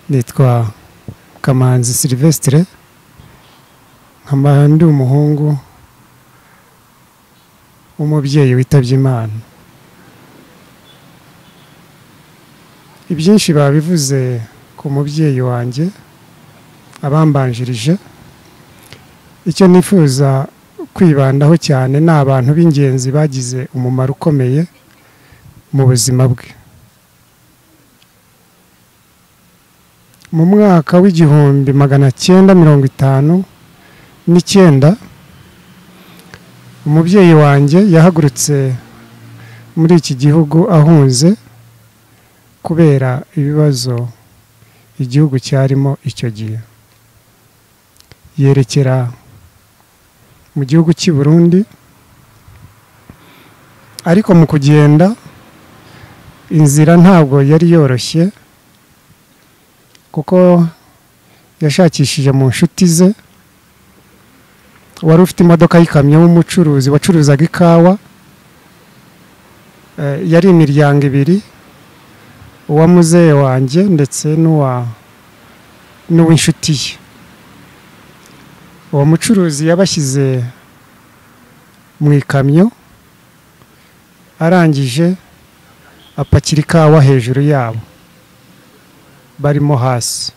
Nitwa Kamanzi Sylvestre, nkaba ndi umuhungu w'umubyeyi witabye Imana. Ibyinshi babivuze ku mubyeyi wanjye abambanjirije. Icyo nifuza kwibandaho cyane ni abantu b'ingenzi bagize umumaro ukomeye mu buzima bwe. Mu mwaka w'1959 umubyeyi wanjye yahagurutse muri iki gihugu ahunze kubera ibibazo igihugu cyarimo icyo gihe, yerekera mu gihugu cy'i Burundi. Ariko mu kugenda inzira ntabwo yari yoroshye, kuko yashakishije mu nshuti ze wari ufite imodoka y'ikamyo w'umucuruzi wacuruzaga ikawa. Yari imiryango ibiri, uwa muzehe wanjye ndetse n'uw'inshuti ye. Uwo mucuruzi yabashyize mu ikamyo, arangije apakira ikawa hejuru yabo barimo hasi,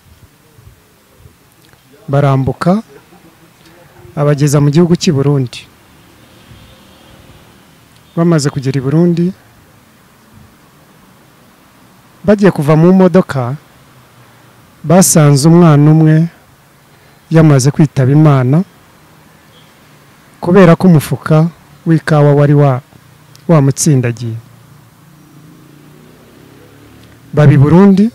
barambuka abageza mu gihugu cy'i Burundi. Bamaze kugera i Burundi, bagiye kuva mu modoka basanze umwana umwe yamaze kwitaba Imana kubera ko umufuka w'ikawa wari wamutsindagiye. Baba i Burundi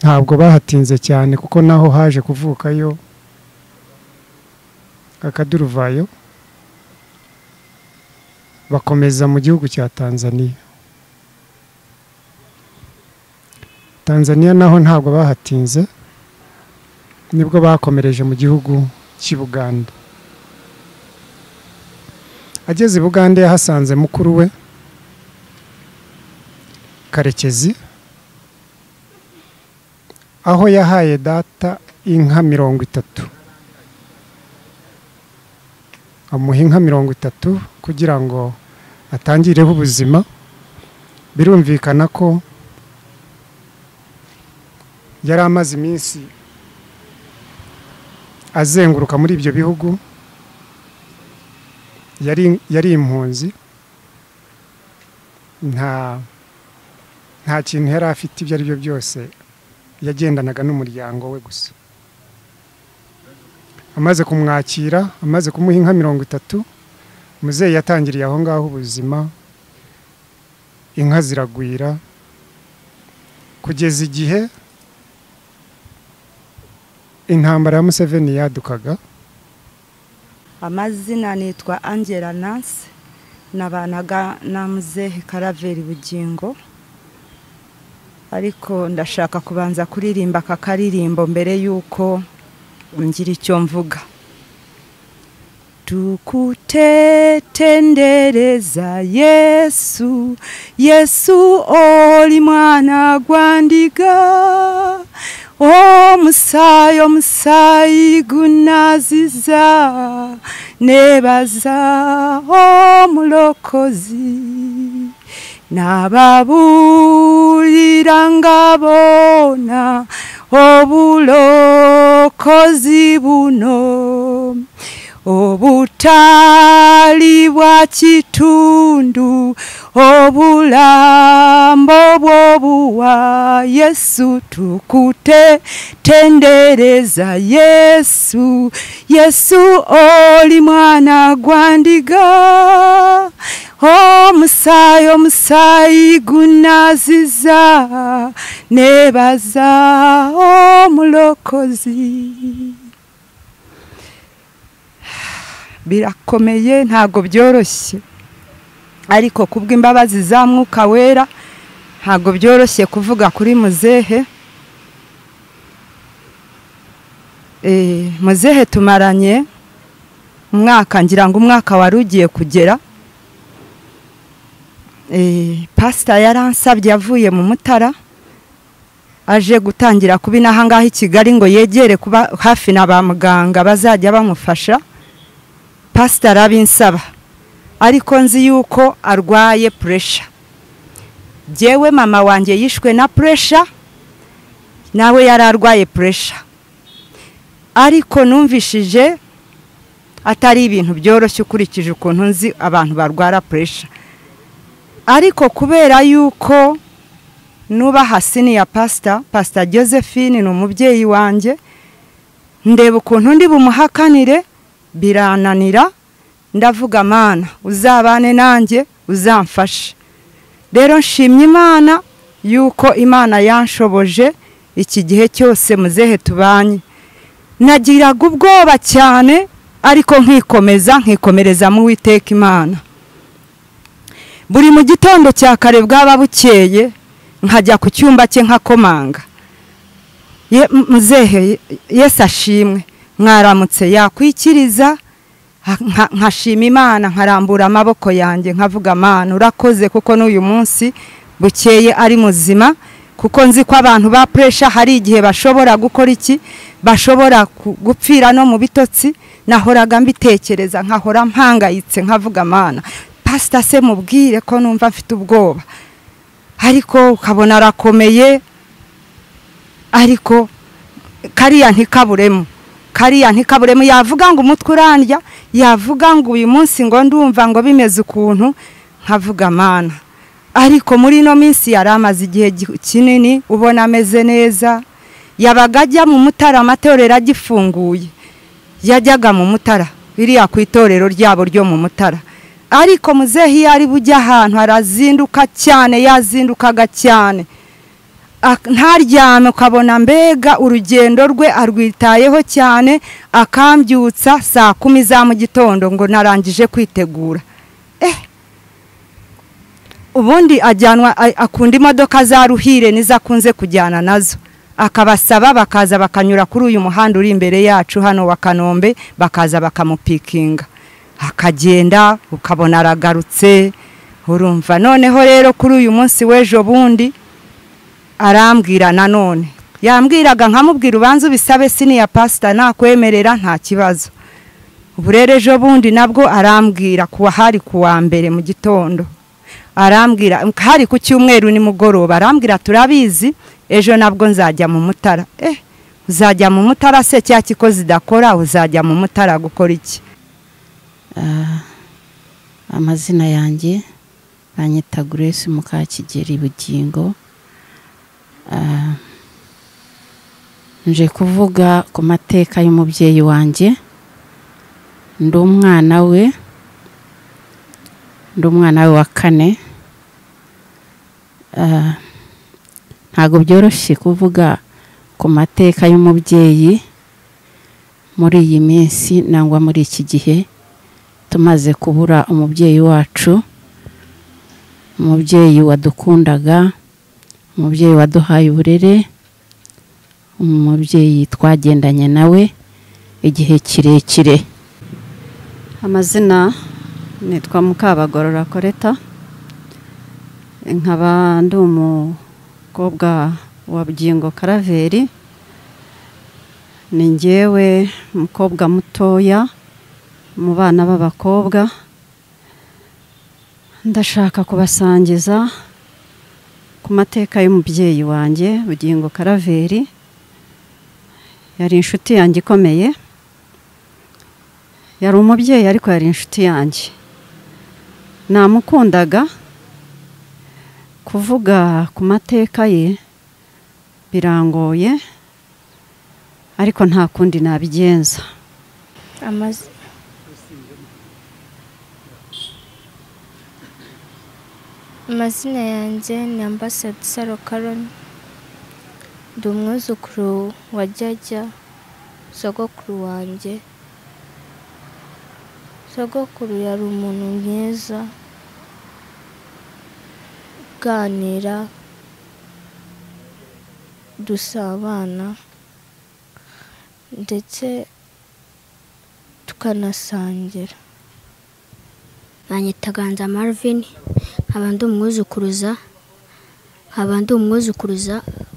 ntabwo bahatinze cyane, kuko naho haje kuvukayo akaduruvayo, bakomeza mu gihugu cya Tanzania. Tanzania naho ntabwo bahatinze, nibwo bakomereje mu gihugu cy'i Buganda. Ageze i Buganda yahasanze mukuru we Karekezi, aho yahaye data inka 30, amuha inka 30 kugira ngo atangireho ubuzima. Birumvikana ko yari amaze iminsi azenguruka muri ibyo bihugu, yari impunzi, nta kintu yari afite ibyo ari byo byose, yagendanaga n'umuryango we gusa. Amaze kumwakira, amaze kumuha inka 30, muzehe yatangiriye aho ngaho ubuzima, inka ziragwira kugeza igihe intambara ya Museveni yadukaga. Amazina nitwa Angela Nancy, nabanaga na muzehe Karaveri Bugingo, ariko ndashaka kubanza kuririmba aka karirimbo mbere yuko ngira icyo mvuga. Tukutetendereza Yesu, Yesu oli mwana gwandiga, omusayi omusayi gunaziza, nebaza omulokozi, nababuliranga bona obulokozi buno, Obutali bwa kitundu obulambo bw'obuwa Yesu tukute tendereza Yesu Yesu oli mwana gwa ndiga omusaayi omusaayi gunaziza nebaza omulokozi. Birakomeye ntago byoroshye ariko kubw'imbabazi za Mwuka Wera ntago byoroshye kuvuga kuri muzehe. Muzehe tumaranye umwaka, ngira ngo umwaka wari ugiye kugera. Pastor yaransabye avuye mu Mutara aje gutangira kuba inahangaha i Kigali ngo yegere kuba hafi na ba muganga bazajya bamufasha. Pastor arabinsaba ariko nzi yuko arwaye pressure. Jewe mama wanjye yishwe na pressure, nawe yararwaye pressure, ariko numvishije atari ibintu byoroshye ukurikije ukuntu nzi abantu barwara pressure. Ariko kubera yuko nubaha senior pastor, Pastor Josephine ni umubyeyi wanjye, ndeba ukuntu ndi bumuhakanire birananira. Ndavuga Mana uzabane nanjye uzamfashe. Rero nshimye Imana yuko Imana yanshoboje iki gihe cyose muzehe tubanye. Nagiraga ubwoba cyane ariko nkikomeza nkikomereza mu Uwiteka Imana. Buri mu gitondo cya kare bwaba bukeye nkajya ku cyumba cye nkakomanga, muzehe Yesu ashimwe mwaramutse, yakwikiriza nkashima Imana nkarambura amaboko yanjye nkavuga Mana urakoze kuko n'uyu munsi bukeye ari muzima, kuko nzi ko abantu ba pressure hari igihe bashobora gukora iki, bashobora gupfira no mu bitotsi. Nahoraga mbitekereza nkahora mpangayitse nkavuga Mana pastor se mubwire ko numva mfite ubwoba, ariko ukabona arakomeye, ariko kariya ntikaburemo, kariya ntikaburemo. Yavuga ngo umutwe urandya, yavuga ngo uyu munsi ngo ndumva ngo bimeze ukuntu, nkavuga Mana. Ariko muri ino minsi yaramaze igihe kinini ubona ameze neza. Yabaga ajya mu Mutara amatorero agifunguye, yajyaga mu Mutara biriya ku itorero ryabo ryo mu Mutara. Ariko muzehe iyo ari bujya ahantu arazinduka cyane, yazindukaga cyane ntaryame, ukabona mbega urugendo rwe arwitayeho cyane. Akambyutsa saa 10 za mu gitondo ngo narangije kwitegura. Ubundi ajyanwa, akunda imodoka za Ruhire nizo akunze kujyana nazo, akabasaba bakaza bakanyura kuri uyu muhanda uri imbere yacu hano wa Kanombe, bakaza bakamupikinga akagenda, ukabona aragarutse. Urumva noneho rero kuri uyu munsi w'ejo bundi arambwira nanone, yambwiraga nkamubwira ubanza ubisabe senior pastor nakwemerera nta kibazo. Ubu rero ejo bundi nabwo arambwira kuwa hari kuwa mbere mu gitondo, arambwira hari ku cyumweru nimugoroba, arambwira turabizi ejo nabwo nzajya mu Mutara. Uzajya mu Mutara se cya kikozi dakora, uzajya mu Mutara gukora iki? Amazina yanjye banyita Grace Mukakigeri Bugingo. Nje kuvuga ku mateka y'umubyeyi wanjye. Ndi umwana we, ndi umwana we wa kane. Ntago byoroshye kuvuga ku mateka y'umubyeyi muri iyi minsi nangwa muri iki gihe tumaze kubura umubyeyi wacu, umubyeyi wadukundaga, umubyeyi waduhaye uburere, umubyeyi twagendanye nawe igihe kirekire. Amazina nitwa Mukabagorora Koreta, nkaba ndi umukobwa wa Bugingo Karaveri. Ni njyewe mukobwa mutoya mu bana b'abakobwa. Ndashaka kubasangiza ku mateka y'umubyeyi wanjye Bugingo Karaveri. Yari inshuti yanjye ikomeye, Yari umubyeyi ariko yari inshuti yanjye, namukundaga. Kuvuga ku mateka ye birangoye, ariko nta kundi nabigenza. Amazina yanjye ni Ambassador Saro Karoni, ndi umwuzukuru wa Jajya, sogokuru wanjye. Sogokuru yari umuntu mwiza, uganira, dusabana ndetse tukanasangira. Banyita Ganza Marvin, nkaba ndi umwuzukuruza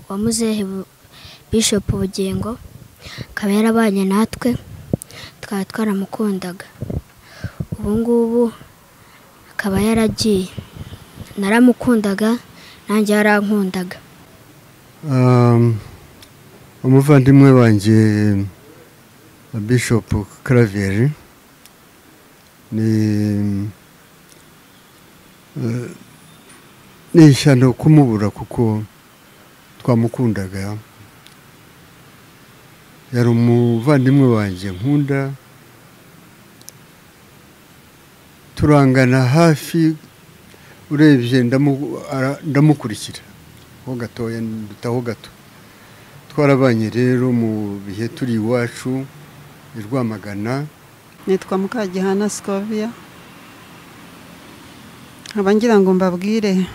wa Muzehe Bishop Bugingo, akaba yarabanye natwe, tukaba twaramukundaga. Ubu ngubu akaba yaragiye, naramukundaga nanjye yarankundaga. Umuvandimwe wanjye Bishop Claver ni ishyano kumubura kuko twamukundaga. Yari umuvandimwe wanjye nkunda, turangana hafi, urebye ndamukurikira ho gatoya, ndutaho gato. Twarabanye rero mu bihe turi iwacu i Rwamagana. Nitwa Mukagihana Scovia, nkaba ngira ngo mbabwire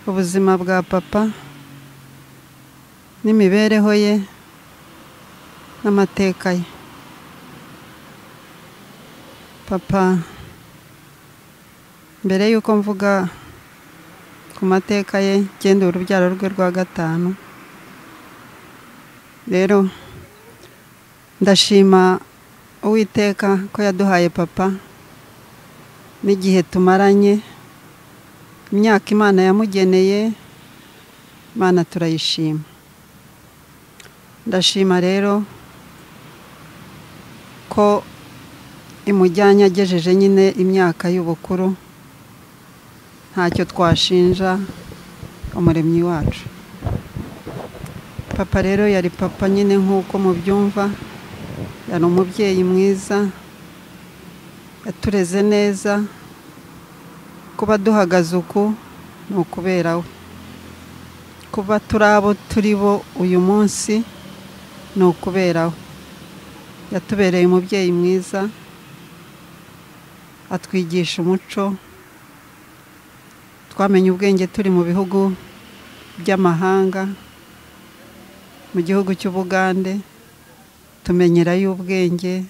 ubuzima bwa papa n'imibereho ye n'amateka ye. Papa, mbere yuko mvuga ku mateka ye, genda urubyaro rwe rwa gatanu. Rero ndashima Uwiteka ko yaduhaye papa n'igihe tumaranye, imyaka Imana yamugeneye, Imana turayishima. Ndashima rero ko imujyanye agejeje nyine imyaka y'ubukuru, ntacyo twashinja umuremyi wacu. Papa rero yari papa nyine nk'uko mubyumva, yari umubyeyi mwiza, yatureze neza. Kuba duhagaze uku ni ukubera we, kuba turi abo turi bo uyu munsi ni ukubera we. Yatubereye umubyeyi mwiza, atwigisha umuco, twamenye ubwenge turi mu bihugu by'amahanga, mu gihugu cy'Ubugande tumenyerayo ubwenge,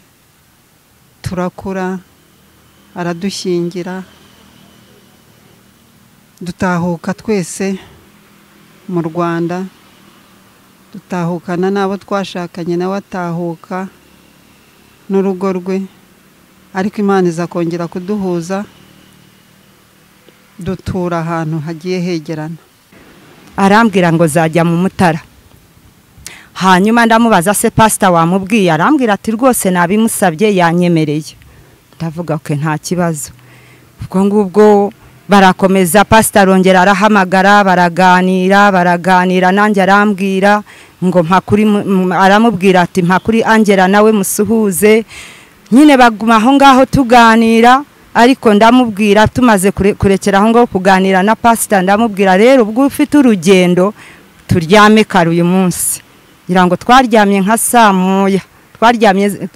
turakura, aradushyingira, dutahuka twese mu Rwanda, dutahukana n'abo twashakanye, nawe atahuka n'urugo rwe, ariko Imana iza kongera kuduhuza, dutura ahantu hagiye hegerana. Arambwira ngo zajya mu Mutara. Hanyuma ndamubaza se pastor wamubwiye, arambwira ati rwose nabimusabye yanyemereye. Ndavuga ko nta kibazo. Ubwo ngubwo barakomeza, pastor arongera arahamagara, baraganira, nanjye arambwira ngo mpakuri, aramubwira ati mpakuri Angela nawe musuhuze. Nyine baguma aho ngaho tuganira, ariko ndamubwira tumaze kurekera aho ngaho kuganira na pastor, ndamubwira rero ubwo ufite urugendo turyame kare uyu munsi. Ngira ngo twaryamye nka saa moya, twaryamye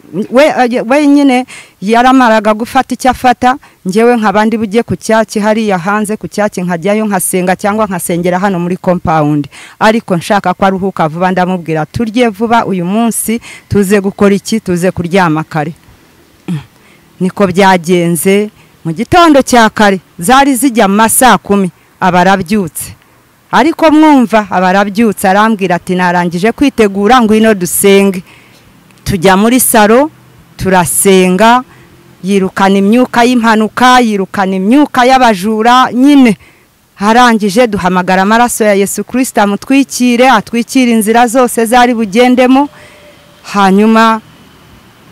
we nyine yaramaraga gufata icyo afata, njyewe nk'abandi bugiye ku cyaki hariya hanze ku cyaki nkajyayo nkasenga cyangwa nkasengera hano muri compound, ariko nshaka ko aruhuka vuba. Ndamubwira turye vuba uyu munsi, tuze gukora iki, tuze kuryama kare. Niko byagenze. Mu gitondo cya kare zari zijya mu masaa 10 abarabyutse, ariko mwumva abarabyutse, arambwira ati narangije kwitegura ngwino dusenge. Tujya muri saro turasenga, yirukana imyuka y'impanuka, yirukana imyuka y'abajura nyine. Harangije duhamagara amaraso ya Yesu Kristo amutwikire, atwikire inzira zose zari bugendemo. Hanyuma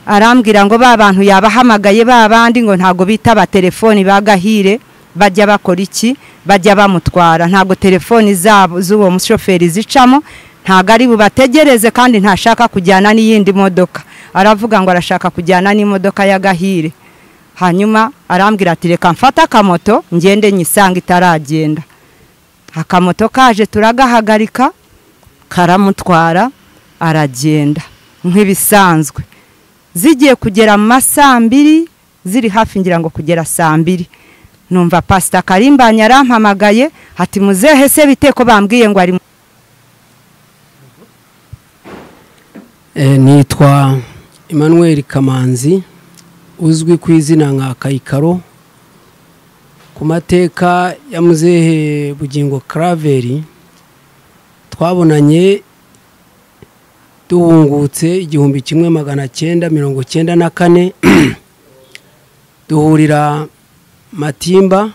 Arambwira ngo ba bantu yabahamagaye ba bandi ngo ntago bitaba telefoni bagahire bajya bakora iki, bajya bamutwara, ntago telefoni zabo z'uwo mushoferi zicamo, ntago ari bubategereze kandi ntashaka kujyana n'iyindi modoka. Aravuga ngo arashaka kujyana n'imodoka ya Gahire. Hanyuma arambwira ati reka mfata akamoto ngende nyisanga itaragenda. Akamoto kaje turagahagarika, karamutwara aragenda nk'ibisanzwe. Zigiye kugera mu 2:00 ziri hafi ngira ngo kugera 2:00, numva Pastor Karimbanya arampamagaye ati muzehe se bite ko bambwiye ngo ari. Nitwa Emmanuel Kamanzi uzwi ku izina nka Kayikaro. Ku mateka ya muzehe Bugingo Claver twabonanye duhungutse 1994 duhurira Matimba.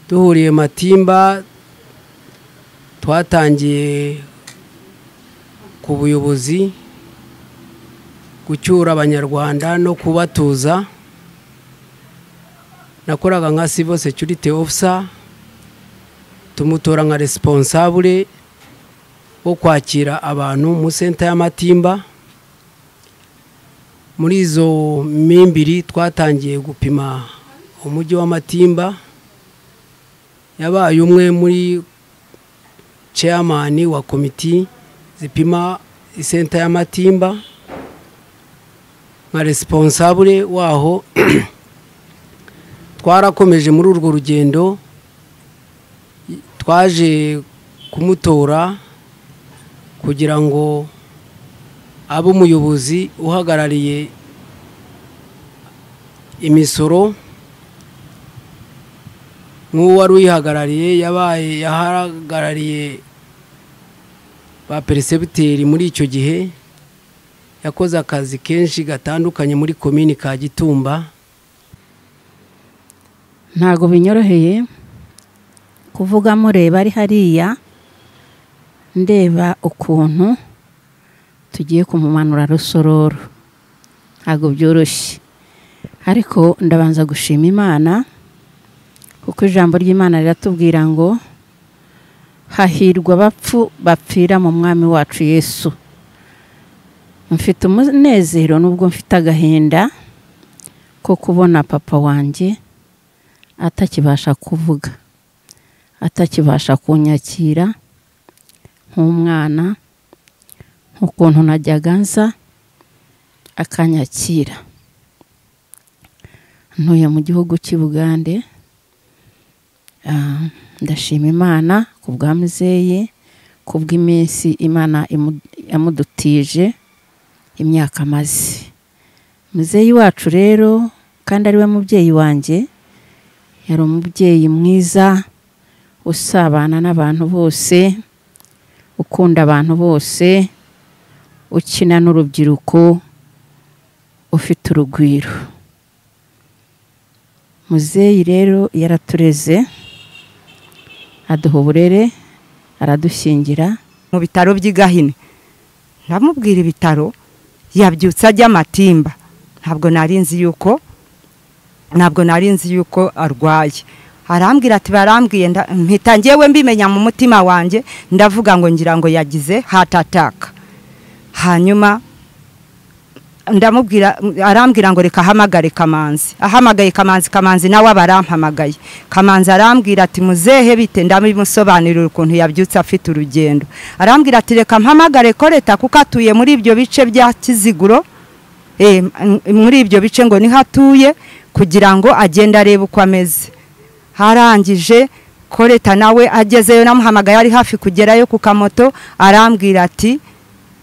Duhuriye Matimba twatangiye ku buyobozi gucyura abanyarwanda no kubatuza. Nakoraga nka civil security officer, tumutora nka responsable wo kwakira abantu mu center ya Matimba. Muri izo mimbiri twatangiye gupima umujyi wa Matimba. Yabaye umwe muri chairman wa komiti zipima isenta ya Matimba nka responsable waho. Twarakomeje muri urwo rugendo, twaje kumutora kugira ngo abe umuyobozi uhagarariye imisoro. Nk'uwari uyihagarariye yabaye yahagarariye ba percepteur muri icyo gihe. Yakoze akazi kenshi gatandukanye muri komini Kagitumba. Ntago binyoroheye kuvuga mureba ari hariya, ndeba ukuntu tugiye kumumanura Rusororo, ntago byoroshye. Ariko ndabanza gushima Imana, kuko ijambo ry'Imana riratubwira ngo hahirwa abapfu bapfira mu mwami wacu Yesu. Mfite umunezero nubwo mfite agahinda ko kubona papa wanjye atakibasha kuvuga, atakibasha kunyakira nk'umwana, nk'ukuntu najyaga nza akanyakira. Ntuye mu gihugu cy'i Bugande. Ndashima Imana ku bwa muzeye, ku bw'iminsi Imana yamudutije imyaka amaze. Muzeyi wacu rero kandi ariwe mubyeyi wanjye, yari umubyeyi mwiza usabana n'abantu bose, ukunda abantu bose, ukina n'urubyiruko, ufite urugwiro. Muzeyi rero yaratureze, aduha uburere, aradushyingira mu bitaro by'i Gahini. Ndamubwira ibitaro yabyutse ajya Matimba, ntabwo nari nzi yuko arwaye. Arambwira ati barambwiye, mpita ngewe mbimenya mu mutima wanjye, ndavuga ngo ngira ngo yagize heart attack. Hanyuma ndamubwira, arambwira ngo reka ahamagare Kamanzi. Ahamagaye Kamanzi, Kamanzi nawe abarampamagaye. Kamanzi arambwira ati muzehe bite, ndabimusobanurira ukuntu yabyutse afite urugendo. Arambwira ati reka mpamagare Koreta kuko atuye muri ibyo bice bya Kiziguro, muri ibyo bice ngo niho atuye, kugira ngo agende arebe uko ameze. Harangije Koreta nawe agezeyo, namuhamagaye ari hafi kugerayo ku kamoto, arambwira ati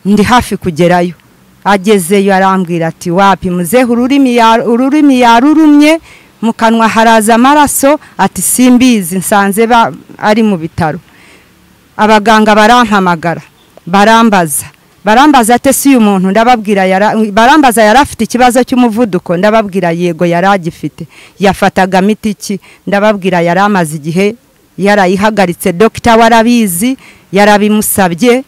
ndi hafi kugerayo. Agezeyo arambwira ati wapi muzehe, ururimi yarurumye, mu kanwa haraza amaraso, ati simbizi nsanze ari mu bitaro. Abaganga barampamagara, barambaza ate si uyu muntu, ndababwira barambaza yari afite ikibazo cy'umuvuduko, ndababwira yego yari agifite. Yafataga miti iki, ndababwira yari amaze igihe yarayihagaritse, doctor warabizi yarabimusabye,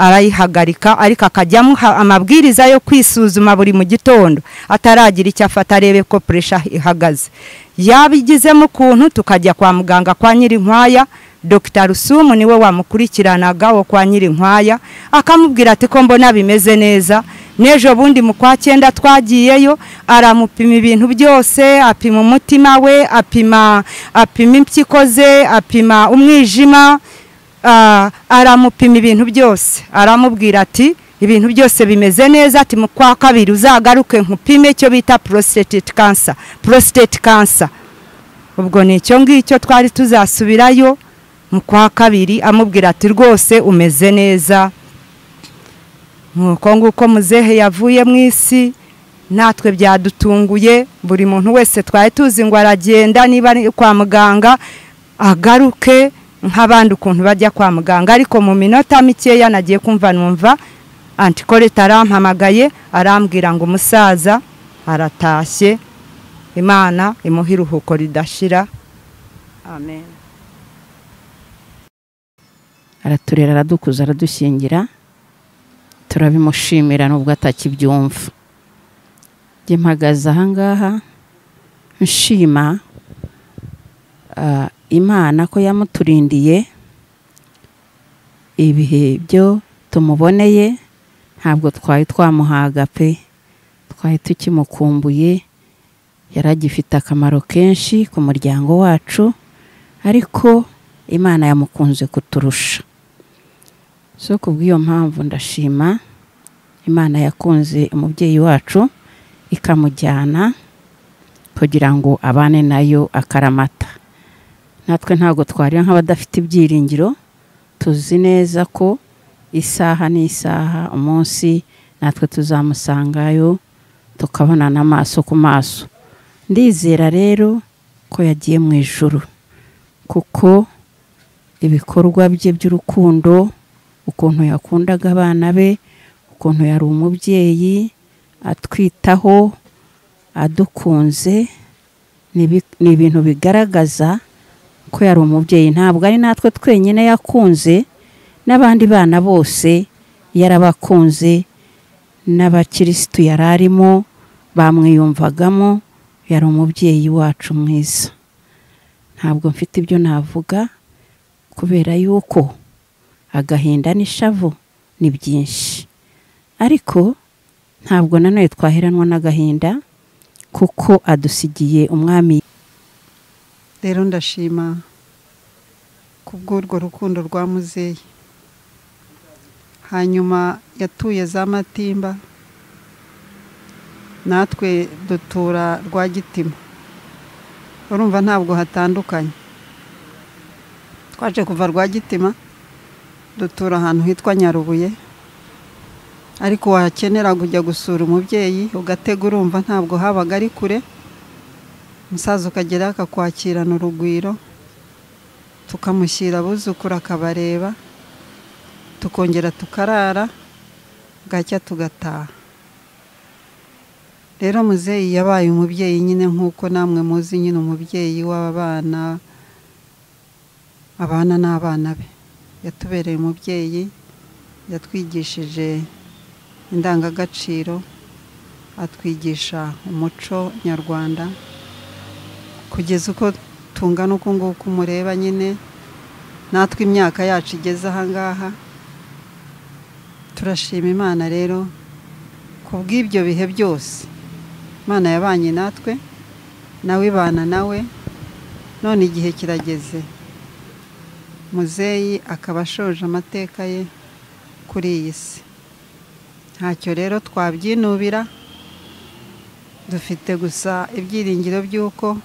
Arayihagarika, ariko akajya amuha amabwiriza yo kwisuzuma buri mu gitondo ataragira icyo afata, arebe ko pressure ihagaze. Yabigizemo ukuntu tukajya kwa muganga kwa Nyirinkwaya, Dr. Rusumu niwe wamukurikiranaga wo kwa Nyirinkwaya, akamubwira ati ko mbona bimeze neza. N'ejo bundi mu kwa 9 twagiyeyo, aramupima ibintu byose, apima umutima we, apima impyiko ze, apima umwijima, aramupima ibintu byose, aramubwira ati ibintu byose bimeze neza, ati mu kwa 2 uzagaruke nkupime icyo bita prostate cancer. Ubwo ni icyo ngicyo twari tuzasubirayo mu kwa 2, amubwira ati rwose umeze neza. Nkuko nguko muzehe yavuye mu isi, natwe byadutunguye. Buri muntu wese twari tuzi ngo aragenda niba ari kwa muganga agaruke nk'abandi ukuntu bajya kwa muganga, ariko mu minota mikeya nagiye kumva numva Antikoreta arampamagaye, arambwira ngo umusaza aratashye, Imana imuhe iruhuko ridashira. Amen. Araturera, aradukuza, aradushyingira, turabimushimira nubwo atakibyumva. Njye mpagaze aha ngaha nshima Imana ko yamuturindiye ibihe byo tumuboneye. Ntabwo twari twamuhaga pe, twari tukimukumbuye, yaragifite akamaro kenshi ku muryango wacu, ariko Imana yamukunze kuturusha. So kubw'iyo mpamvu ndashima Imana yakunze umubyeyi wacu ikamujyana kugira ngo abane nayo akaramata. Natwe ntabwo twari nk'abadafite ibyiringiro, tuzi neza ko isaha n'isaha umunsi natwe tuzamusangayo tukabonana amaso ku maso. Ndizera rero ko yagiye mu ijuru, kuko ibikorwa bye by'urukundo, ukuntu yakundaga abana be, ukuntu yari umubyeyi atwitaho, adukunze, ni ibintu bigaragaza ko yari umubyeyi. Ntabwo ari natwe twenyine yakunze, n'abandi bana bose yarabakunze, n'abakirisitu yari arimo bamwiyumvagamo, yari umubyeyi wacu mwiza. Ntabwo mfite ibyo navuga kubera yuko agahinda n'ishavu ni byinshi, ariko ntabwo nanone twaheranwa n'agahinda kuko adusigiye umwami. Rero ndashima kubw'urwo rukundo rwa muzehe. Hanyuma yatuye za Matimba, natwe dutura Rwagitima. Urumva ntabwo hatandukanye. Twaje kuva Rwagitima dutura ahantu hitwa Nyarubuye, ariko wakenera kujya gusura umubyeyi ugatega, urumva ntabwo habaga ari kure. Umusaza ukagera akakwakirana urugwiro, tukamushyira abuzukuru akabareba, tukongera tukarara, bwacya tugataha. Rero muzeyi yabaye umubyeyi nyine nk'uko namwe muzi nyine umubyeyi w'abana, abana n'abana be. Yatubereye umubyeyi, yatwigishije indangagaciro, atwigisha umuco nyarwanda, kugeza uko tungana uko nguko mureba nyine, natwe imyaka yacu igeze aha ngaha. Turashima Imana rero kubw'ibyo bihe byose Imana yabanye natwe, nawe ibana nawe, none igihe kirageze muzeyi akaba ashoje amateka ye kuri iyi si. Ntacyo rero twabyinubira, dufite gusa ibyiringiro by'uko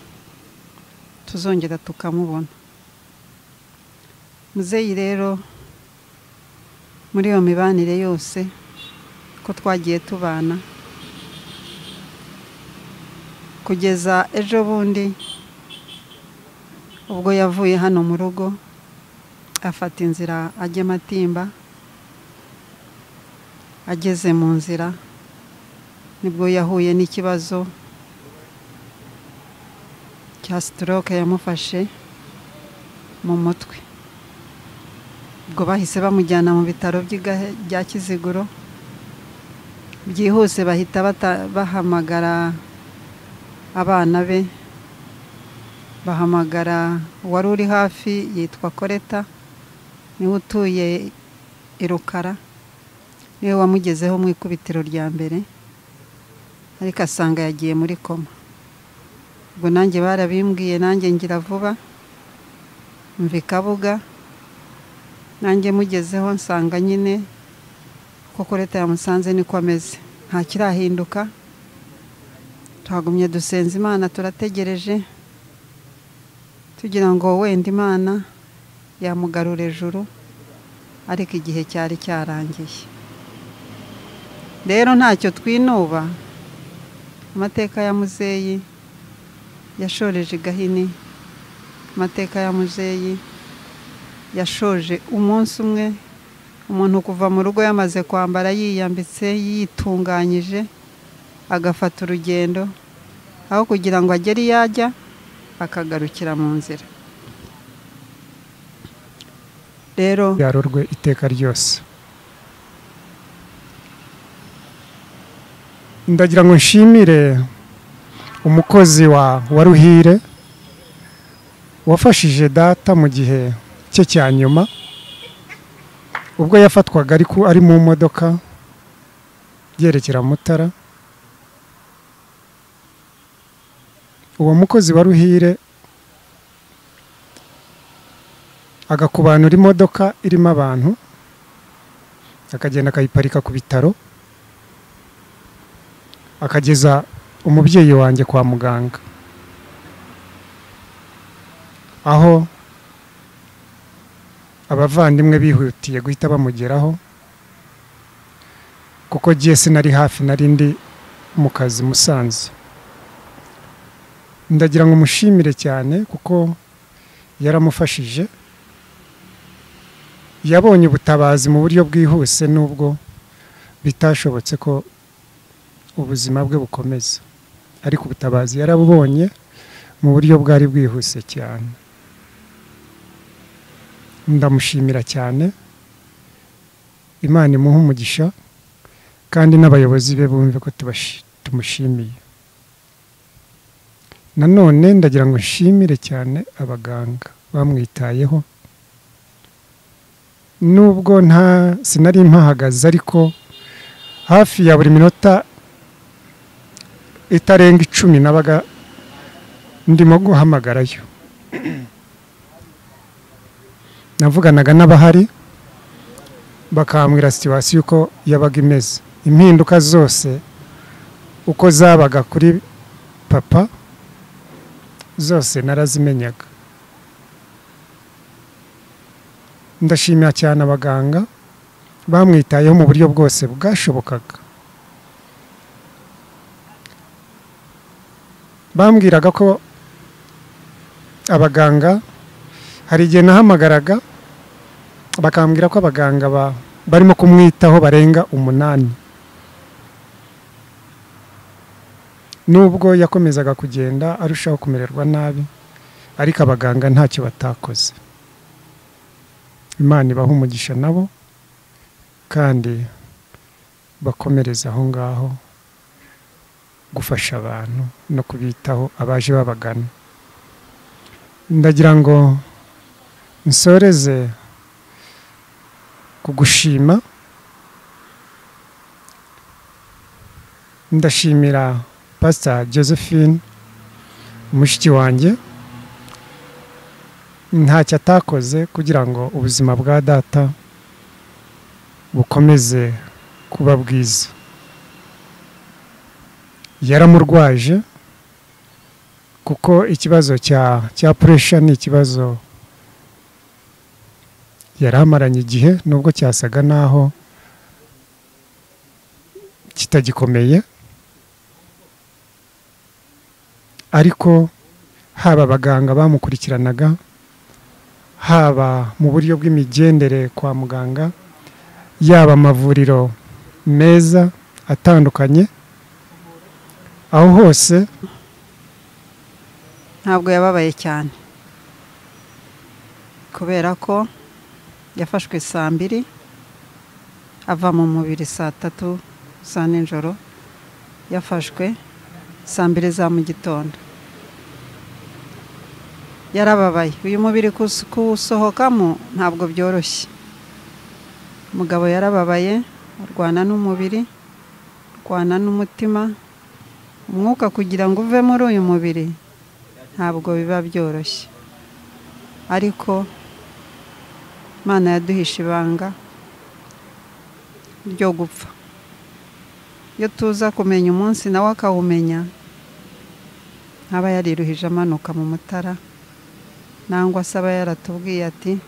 tuzongera tukamubona. Muzeyi rero muri iyo mibanire yose ko twagiye tubana kugeza ejo bundi ubwo yavuye hano mu rugo afata inzira ajya Matimba. Ageze mu nzira nibwo yahuye n'ikibazo cya stroke yamufashe mu mutwe. Ubwo bahise bamujyana mu bitaro bya Kiziguro byihuse, bahita bahamagara abana be, bahamagara uwari uri hafi yitwa Koreta, niwe utuye i Rukara, niwe wamugezeho mu ikubitiro rya mbere, ariko asanga yagiye muri koma. Ubwo nanjye barabimbwiye, nanjye ngira vuba mva i Kabuga, nanjye mugezeho nsanga nyine ko Koreta yamusanze niko ameze, nta kirahinduka. Twagumye dusenza Imana, turategereje tugira ngo wenda Imana yamugarura ejuru, ariko igihe cyari cyarangiye. Rero ntacyo twinuba, amateka ya muzeyi yashoreje i Gahini, amateka ya muzeyi yashoje umunsi umwe, umuntu kuva mu rugo yamaze kwambara yiyambitse yitunganyije agafata urugendo, aho kugira ngo agere iyo ajya akagarukira mu nzira. Rero yarorwe iteka ryose. Ndagira ngo nshimire umukozi wa Ruhire wafashije data mu gihe cye cya nyuma, ubwo yafatwaga ari mu modoka yerekera Mutara. Uwo mukozi wa Ruhire agakubanura imodoka irimo abantu, akagenda akayiparika ku bitaro, akageza umubyeyi wanjye kwa muganga, aho abavandimwe bihutiye guhita bamugeraho, kuko giye sinari hafi, nari ndi mu kazi Musanze. Ndagira ngo mushimire cyane kuko yaramufashije, yabonye ubutabazi mu buryo bwihuse, nubwo bitashobotse ko ubuzima bwe bukomeza, ariko ubutabazi yarabubonye mu buryo bwari bwihuse cyane. Ndamushimira cyane, Imana imuhe umugisha, kandi n'abayobozi be bumve ko tumushimiye. Nanone ndagira ngo nshimire cyane abaganga bamwitayeho, nubwo nta sinari mpahagaze, ariko hafi ya buri minota itarenga 10 nabaga ndimo guhamagarayo. Navuganaga n'abahari bakambwira situation uko yabaga imeze, impinduka zose uko zabaga kuri papa zose narazimenyaga. Ndashimira cyane abaganga bamwitayeho mu buryo bwose bwashobokaga. Bambwiraga ko abaganga, hari igihe nahamagaraga bakambwira ko abaganga barimo kumwitaho barenga 8. Nubwo yakomezaga kugenda arushaho kumererwa nabi, ariko abaganga ntacyo batakoze. Imana ibaha umugisha nabo, kandi bakomereza aho ngaho gufasha abantu no kubitaho abaje babagana. Ndagira ngo nsoreze kugushima. Ndashimira Pastor Josephine mushiki wanjye, ntacyo atakoze kugira ngo ubuzima bwa data bukomeze kuba bwiza. Yaramurwaje kuko ikibazo cya pressure ni ikibazo yaramaranye igihe, nubwo cyasaga naho kitagikomeye, ariko haba abaganga bamukurikiranaga, haba mu buryo bw'imigendere kwa muganga, yaba amavuriro meza atandukanye, aho hose ntabwo yababaye cyane, kubera ko Yafashwe saa 2 ava mu mubiri saa 3 za nijoro, yafashwe saa 2 za mu gitondo. Yarababaye. Uyu mubiri kuwusohokamo ntabwo byoroshye. Umugabo yarababaye, arwana n'umubiri, arwana n'umutima. Umwuka kugira ngo uve muri uyu mubiri ntabwo biba byoroshye, ariko Imana yaduhishe ibanga ryo gupfa. Iyo tuza kumenya umunsi nawe akawumenya, ntaba yariruhije amanuka mu Mutara, nangwa se aba yaratubwiye ati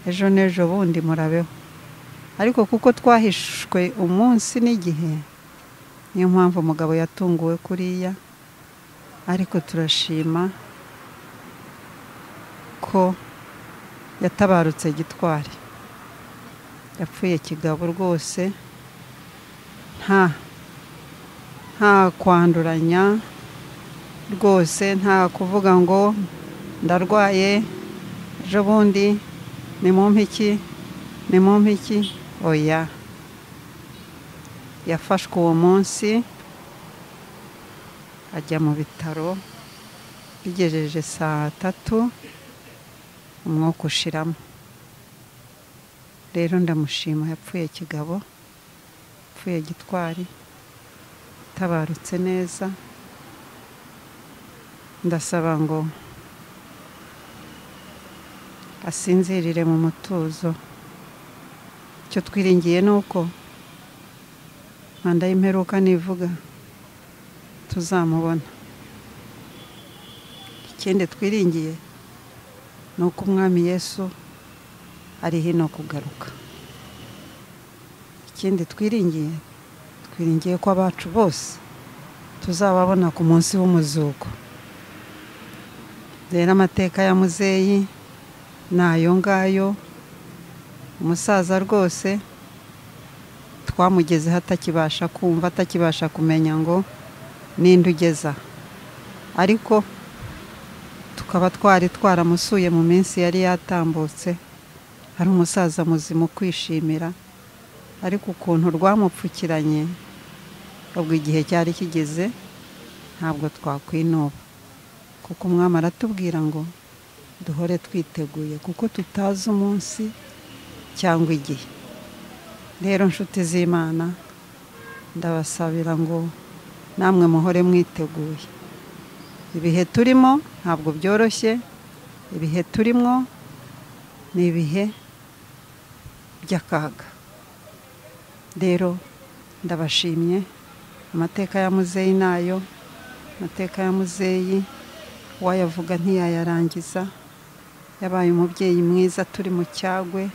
ejo n'ejo bundi murabeho. Ariko kuko twahishwe umunsi n'igihe, niyo mpamvu umugabo yatunguwe kuriya. Ariko turashima ko yatabarutse gitwari, yapfuye kigabo rwose, nta kwanduranya rwose, nta kuvuga ngo ndarwaye ejo bundi ni mumpe iki, ni mumpe iki, oya. Yafashwe uwo munsi ajya mu bitaro, bigejeje saa 3 umwuka ushiramo. Rero ndamushima, yapfuye kigabo, yapfuye gitwari, tabarutse neza. Ndasaba ngo asinzirire mu mutuzo. Icyo twiringiye nuko manda y'imperuka nivuga tuzamubona. Ikindi twiringiye nuko Umwami Yesu ari hino kugaruka. Ikindi twiringiye ko abacu bose tuzababona ku munsi w'umuzuko. Rero amateka ya muzeyi nayo ngayo. Umusaza rwose twamugezeho atakibasha kumva, atakibasha kumenya ngo ninde ugeza, ariko tukaba twari twaramusuye mu minsi yari yatambutse, ari umusaza muzima kwishimira. Ariko ukuntu rwamupfukiranye ubwo igihe cyari kigeze ntabwo twakwinuba, kuko Umwami aratubwira ngo duhore twiteguye kuko tutazi umunsi cyangwa igihe. Rero nshuti z'Imana, ndabasabira ngo namwe muhore mwiteguye. Ibihe turimo ntabwo byoroshye, ibihe turimo ni ibihe by'akaga. Rero ndabashimye. Amateka ya muzeyi nayo, amateka ya muzeyi wayavuga ntiyayarangiza. Yabaye umubyeyi mwiza turi mu Cyagwe,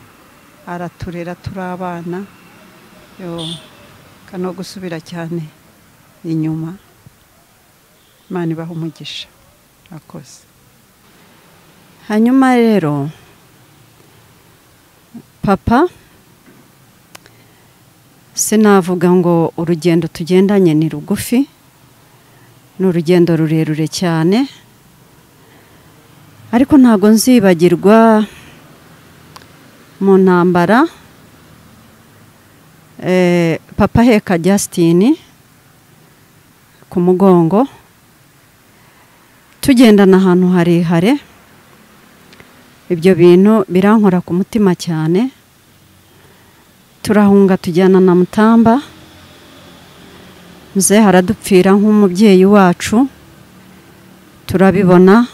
araturera turi abana. Yo kano gusubira cyane inyuma. Imana ibahe umugisha. Akoze. Hanyuma rero papa, sinavuga ngo urugendo tugendanye ni rugufi, ni urugendo rurerure cyane, ariko ntago nzibagirwa mu ntambara papa heka Justin ku mugongo, tugendana ahantu harehare. Ibyo bintu birankora ku mutima cyane. Turahunga tujyana na Mutamba, muzehe haradupfira nk'umubyeyi wacu, turabibona.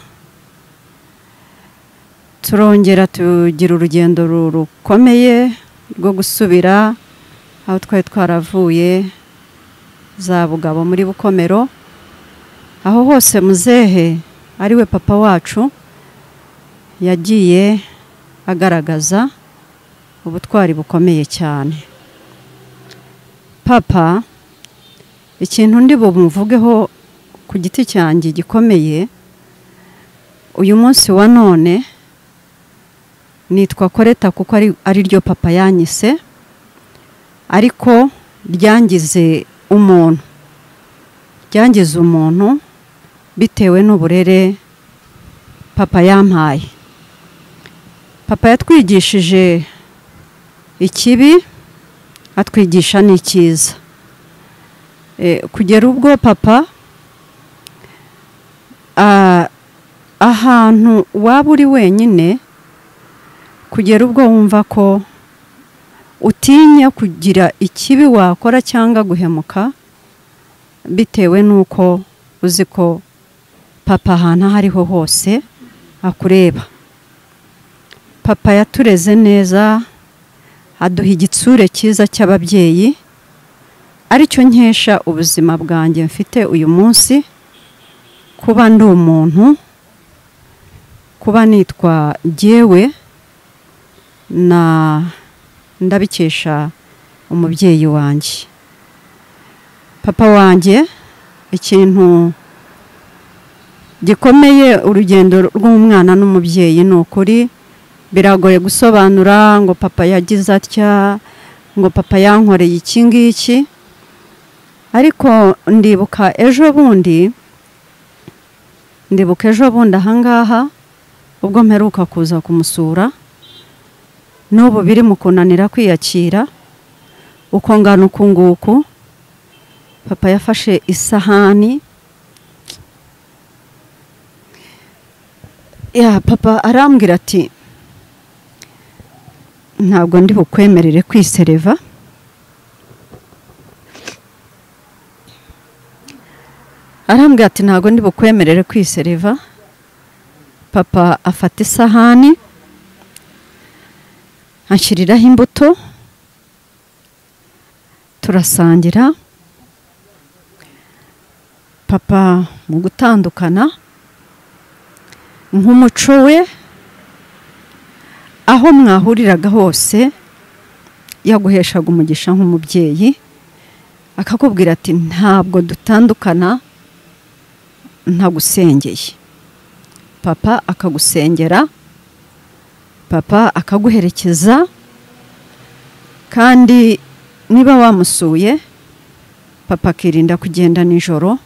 Turongera tugira urugendo rukomeye rwo gusubira aho twari twaravuye za Bugabo muri Bukomero. Aho hose muzehe ariwe papa wacu yagiye agaragaza ubutwari bukomeye cyane. Papa, ikintu ndi bumuvugeho ku giti cyanjye gikomeye, uyu munsi wa none nitwa Koreta kuko ari ryo papa yanyise, ariko ryangize umuntu, ryangize umuntu bitewe n'uburere papa yampaye. Papa yatwigishije ikibi, atwigisha n'icyiza. Kugera ubwo papa ahantu waba uri wenyine, kugera ubwo wumva ko utinya kugira ikibi wakora cyangwa guhemuka, bitewe nuko uzi ko papa ahantu aho ariho hose akureba. Papa yatureze neza, aduha igitsure cyiza cy'ababyeyi, aricyo nkesha ubuzima bwanjye mfite uyu munsi, kuba ndi umuntu, kuba nitwa jyewe, na ndabikesha umubyeyi wanjye. Papa wanjye, ikintu gikomeye urugendo rw'umwana n'umubyeyi ni ukuri biragoye gusobanura ngo papa yagize atya, ngo papa yankoreye iki ngiki. Ariko ndibuka ejo bundi ahangaha ubwo mperuka kuza kumusura, n'ubu biri mu kunanira kwiyakira uko ngana uku nguku. Papa yafashe isahani ya papa arambwira ati ntabwo ndi bukwemerere kwisereva, arambwira ati ntabwo ndi bukwemerere kwisereva. Papa afata isahani anshyiriraho imbuto, turasangira. Papa mu gutandukana nk'umuco we, aho mwahuriraga hose yaguheshaga umugisha nk'umubyeyi, akakubwira ati ntabwo dutandukana ntagusengeye. Papa akagusengera, papa akaguherekeza, kandi niba wamusuye papa akirinda kugenda nijoro,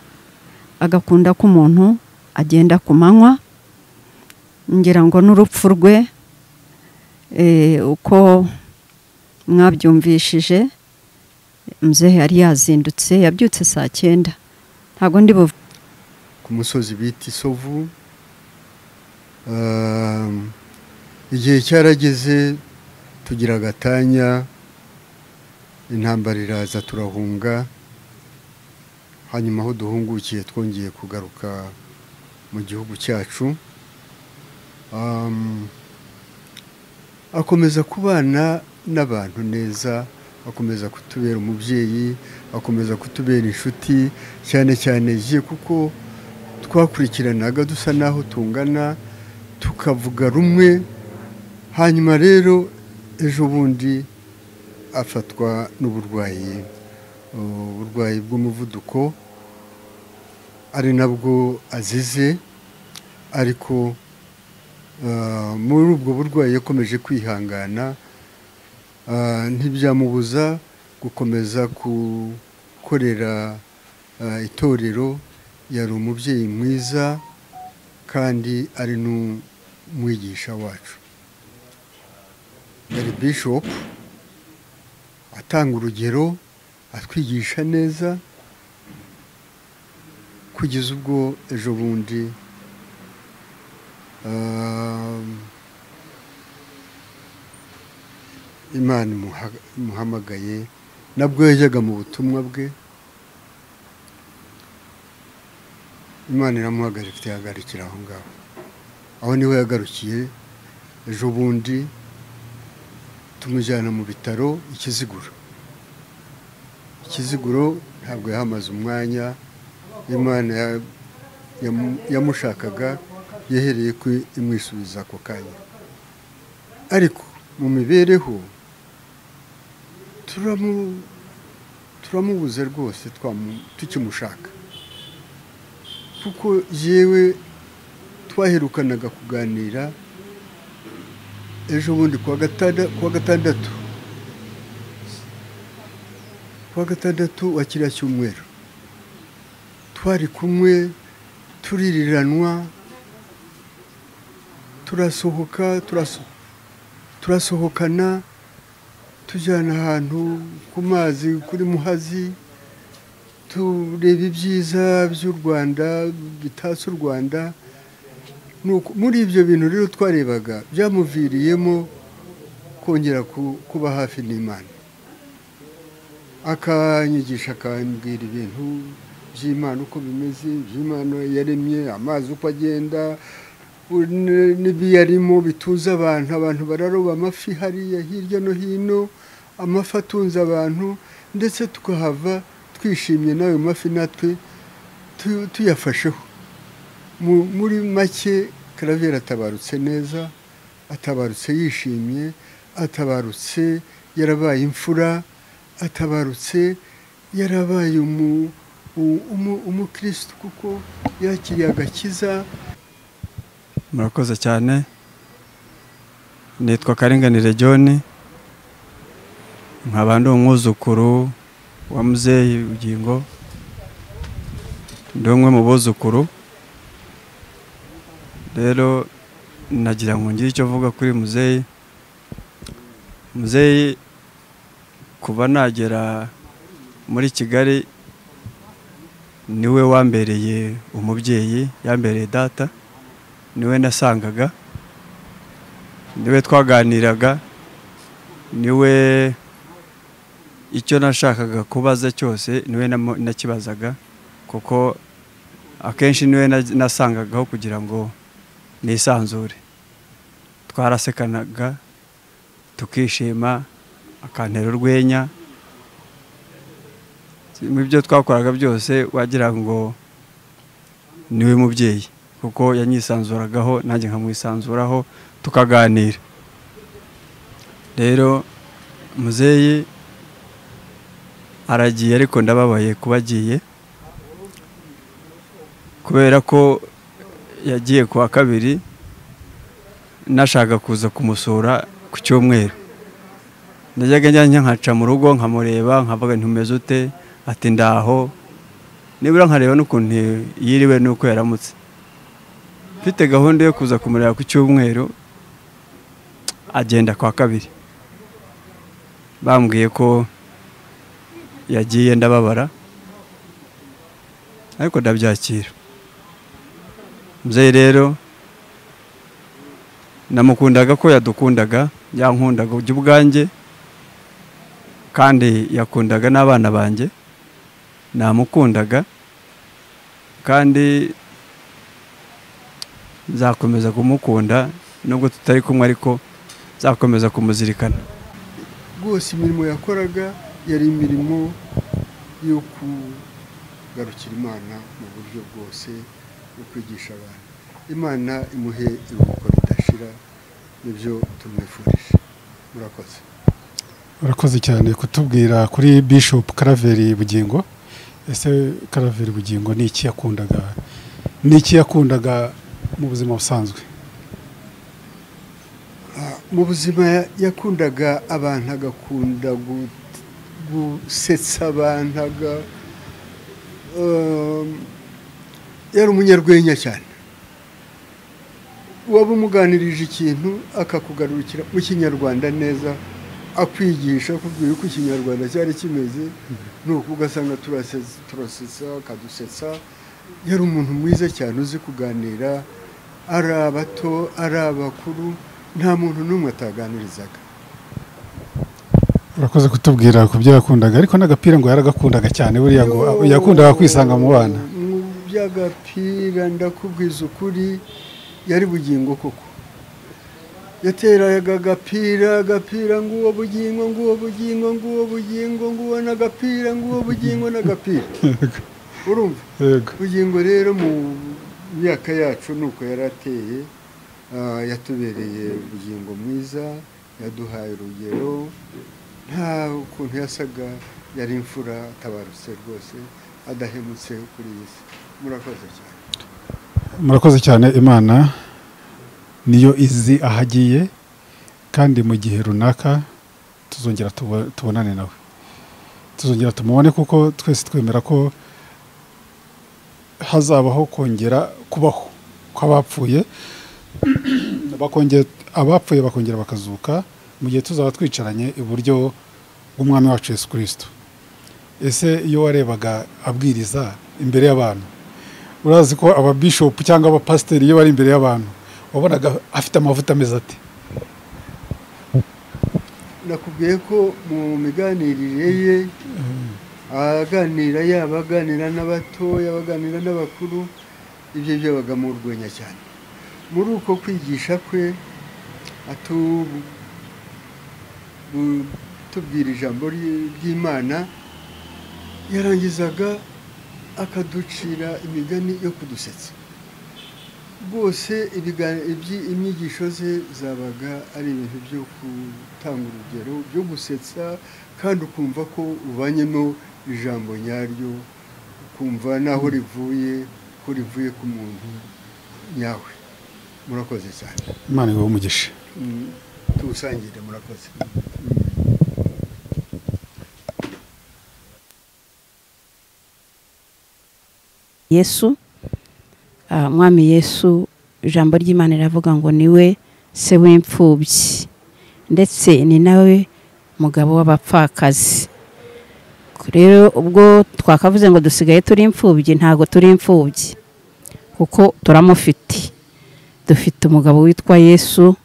agakunda ko umuntu agenda ku manywa. Ngira ngo n'urupfu rwe uko mwabyumvishije, muzehe yari yazindutse, yabyutse saa 9. Ntabwo ndi ku musozi bita Isovu. Igihe cyarageze tugira agatanya, intambara iraza turahunga, hanyuma aho duhungukiye twongeye kugaruka mu gihugu cyacu. Akomeza kubana n'abantu neza, akomeza kutubera umubyeyi, akomeza kutubera inshuti, cyane cyane je kuko twakurikiranaga dusa naho tungana, tukavuga rumwe. Hanyuma rero ejo bundi afatwa n'uburwayi, uburwayi bw'umuvuduko, ari nabwo azize. Ariko muri ubwo burwayi yakomeje kwihangana, ntibyamubuza gukomeza gukorera itorero. Yari umubyeyi mwiza kandi ari n'umwigisha wacu. Yari bishop, atanga urugero, atwigisha neza, kugeza ubwo ejo bundi Imana imuhamagaye. Nabwo yajyaga mu butumwa bwe, Imana iramuhagarika, ihagarikira aho ngaho. Aho niho yagarukiye ejo bundi, tumujyana mu bitaro Ikiziguro. Ikiziguro ntabwo yahamaze umwanya, Imana yamushakaga yahereye ku imwisubiza ako kanya. Ariko mu mibereho turamubuze rwose, tukimushaka, kuko yewe twaherukanaga kuganira ejo bundi kuwa gatandatu wa kiriya cyumweru. Twari kumwe, tuririranwa, turasohoka, turasohokana. Tujyana ahantu ku mazi kuri Muhazi, tureba ibyiza by'u Rwanda bitatse u Rwanda. Muri ibyo bintu rero twarebaga byamuviriyemo kongera kuba hafi n'Imana. Akanyigisha, akambwira ibintu by'Imana uko bimeze, iby'Imana yaremye, amazi uko agenda, n'ibiyarimo bitunze abantu. Abantu bararoba amafi hariya hirya no hino, amafi atunze abantu, ndetse tukahava twishimye n'ayo mafi natwe tuyafasheho. Muri make Karaveri atabarutse neza, atabarutse yishimye, atabarutse yarabaye imfura, atabarutse yarabaye umukristo kuko yakiriye agakiza. Murakoze cyane. Nitwa Karinganire John, nkaba ndi umwuzukuru wa Muzehe Bugingo, ndi umwe mu buzukuru. Rero nagira ngo ngire icyo mvuga kuri Muzehe. Muzehe kuva nagera muri Kigali niwe wambereye umubyeyi, yambereye data, niwe nasangaga, niwe twaganiraga, niwe icyo nashakaga kubaza cyose niwe nakibazaga, kuko akenshi niwe nasangagaho kugira ngo nisanzure. Twarasekanaga tukishima, akantera urwenya. Mu byo twakoraga byose wagira ngo niwe mubyeyi, kuko yanyisanzuragaho nanjye nkamwisanzuraho tukaganira. Rero Muzehe aragiye, ariko ndababaye kuba agiye, kubera ko yagiye kuwa kabiri, nashaka kuza kumusura ku cyumweru. Najyaga njya nkaca mu rugo nkamureba, nkavuga nti umeze ute, ati ndaho, nibura nkareba n'ukuntu yiriwe n'uko yaramutse. Mfite gahunda yo kuza kumureba ku cyumweru, agenda kwa kabiri. Bambwiye ko yagiye, ndababara, ariko ndabyakira. Muzehe rero namukundaga ko yadukundaga, yankundaga ubwanjye, kandi yakundaga n'abana banjye, namukundaga, kandi nzakomeza kumukunda nubwo tutari kumwe, ariko nzakomeza kumuzirikana. Rwose imirimo yakoraga yari imirimo yo kugarukira Imana mu buryo bwose, no kwigisha abantu. Imana imuhe iruhuko ridashira, nibyo tumwifurije. Murakoze. Urakoze cyane kutubwira kuri Bishop Karaveri Bugingo. Ese Karaveri Bugingo ni iki yakundaga? Ni iki yakundaga mu buzima busanzwe? Mu buzima yakundaga abantu, agakunda gusetsa abantu, yari umunyarwenya cyane. Waba umuganirije ikintu akakugarukira mu Kinyarwanda neza, akwigisha akubwira uko Ikinyarwanda cyari kimeze, nuko ugasanga turasetsa, akadusetsa. Yari umuntu mwiza cyane, uzi kuganira, ari abato ari abakuru, nta muntu n'umwe ataganirizaga. Urakoze kutubwira ku byo yakundaga, ariko n'agapira ngo yaragakundaga cyane, buriya ngo yakundaga kwisanga mu bana. Mu by'agapira ndakubwiza ukuri, yari Bugingo koko. Yateraga agapira, nguwo Bugingo, nguwo Bugingo, nguwo Bugingo, nguwo n'agapira, nguwo Bugingo n'agapira. Urumva? Bugingo rero mu myaka yacu nuko yarateye, yatubereye Bugingo mwiza, yaduhaye urugero, nta ukuntu yasaga, yari imfura, atabarutse rwose, adahemutse kuri iyi si. Murakoze cyane. Murakoze cyane. Imana niyo izi ahagiye, kandi mu gihe runaka tuzongera tubonane nawe, tuzongera tumubone, kuko twese twemera ko hazabaho kongera kubaho kw'abapfuye, abapfuye bakongera bakazuka, mu gihe tuzaba twicaranye iburyo bw'umwami wacu Yesu Kristo. Ese iyo warebaga abwiriza imbere y'abantu, urazi ko ababishop cyangwa abapasiteri iyo bari imbere y'abantu wabonaga afite amavuta ameze ate? Nakubwiye ko mu miganirire ye aganira, yaba aganira n'abato, yaba aganira n'abakuru, ibyo byabaga mu rwenya cyane. Muri uko kwigisha kwe atubwira ijambo ry'Imana, yarangizaga akaducira imigani yo kudusetsa. Rwose inyigisho ze zabaga ari ibintu byo gutanga urugero, byo gusetsa, kandi ukumva ko ubanyemo ijambo nyaryo, ukumva naho rivuye, ko rivuye ku muntu nyawe. Murakoze cyane. Imana iguhe umugisha. Tuwusangire. Murakoze. Yesu, Mwami Yesu, ijambo ry'Imana riravuga ngo niwe se w'imfubyi, ndetse ni nawe mugabo w'abapfakazi. Rero ubwo twakavuze ngo dusigaye turi imfubyi, ntago turi imfubyi kuko turamufite. Dufite umugabo witwa Yesu,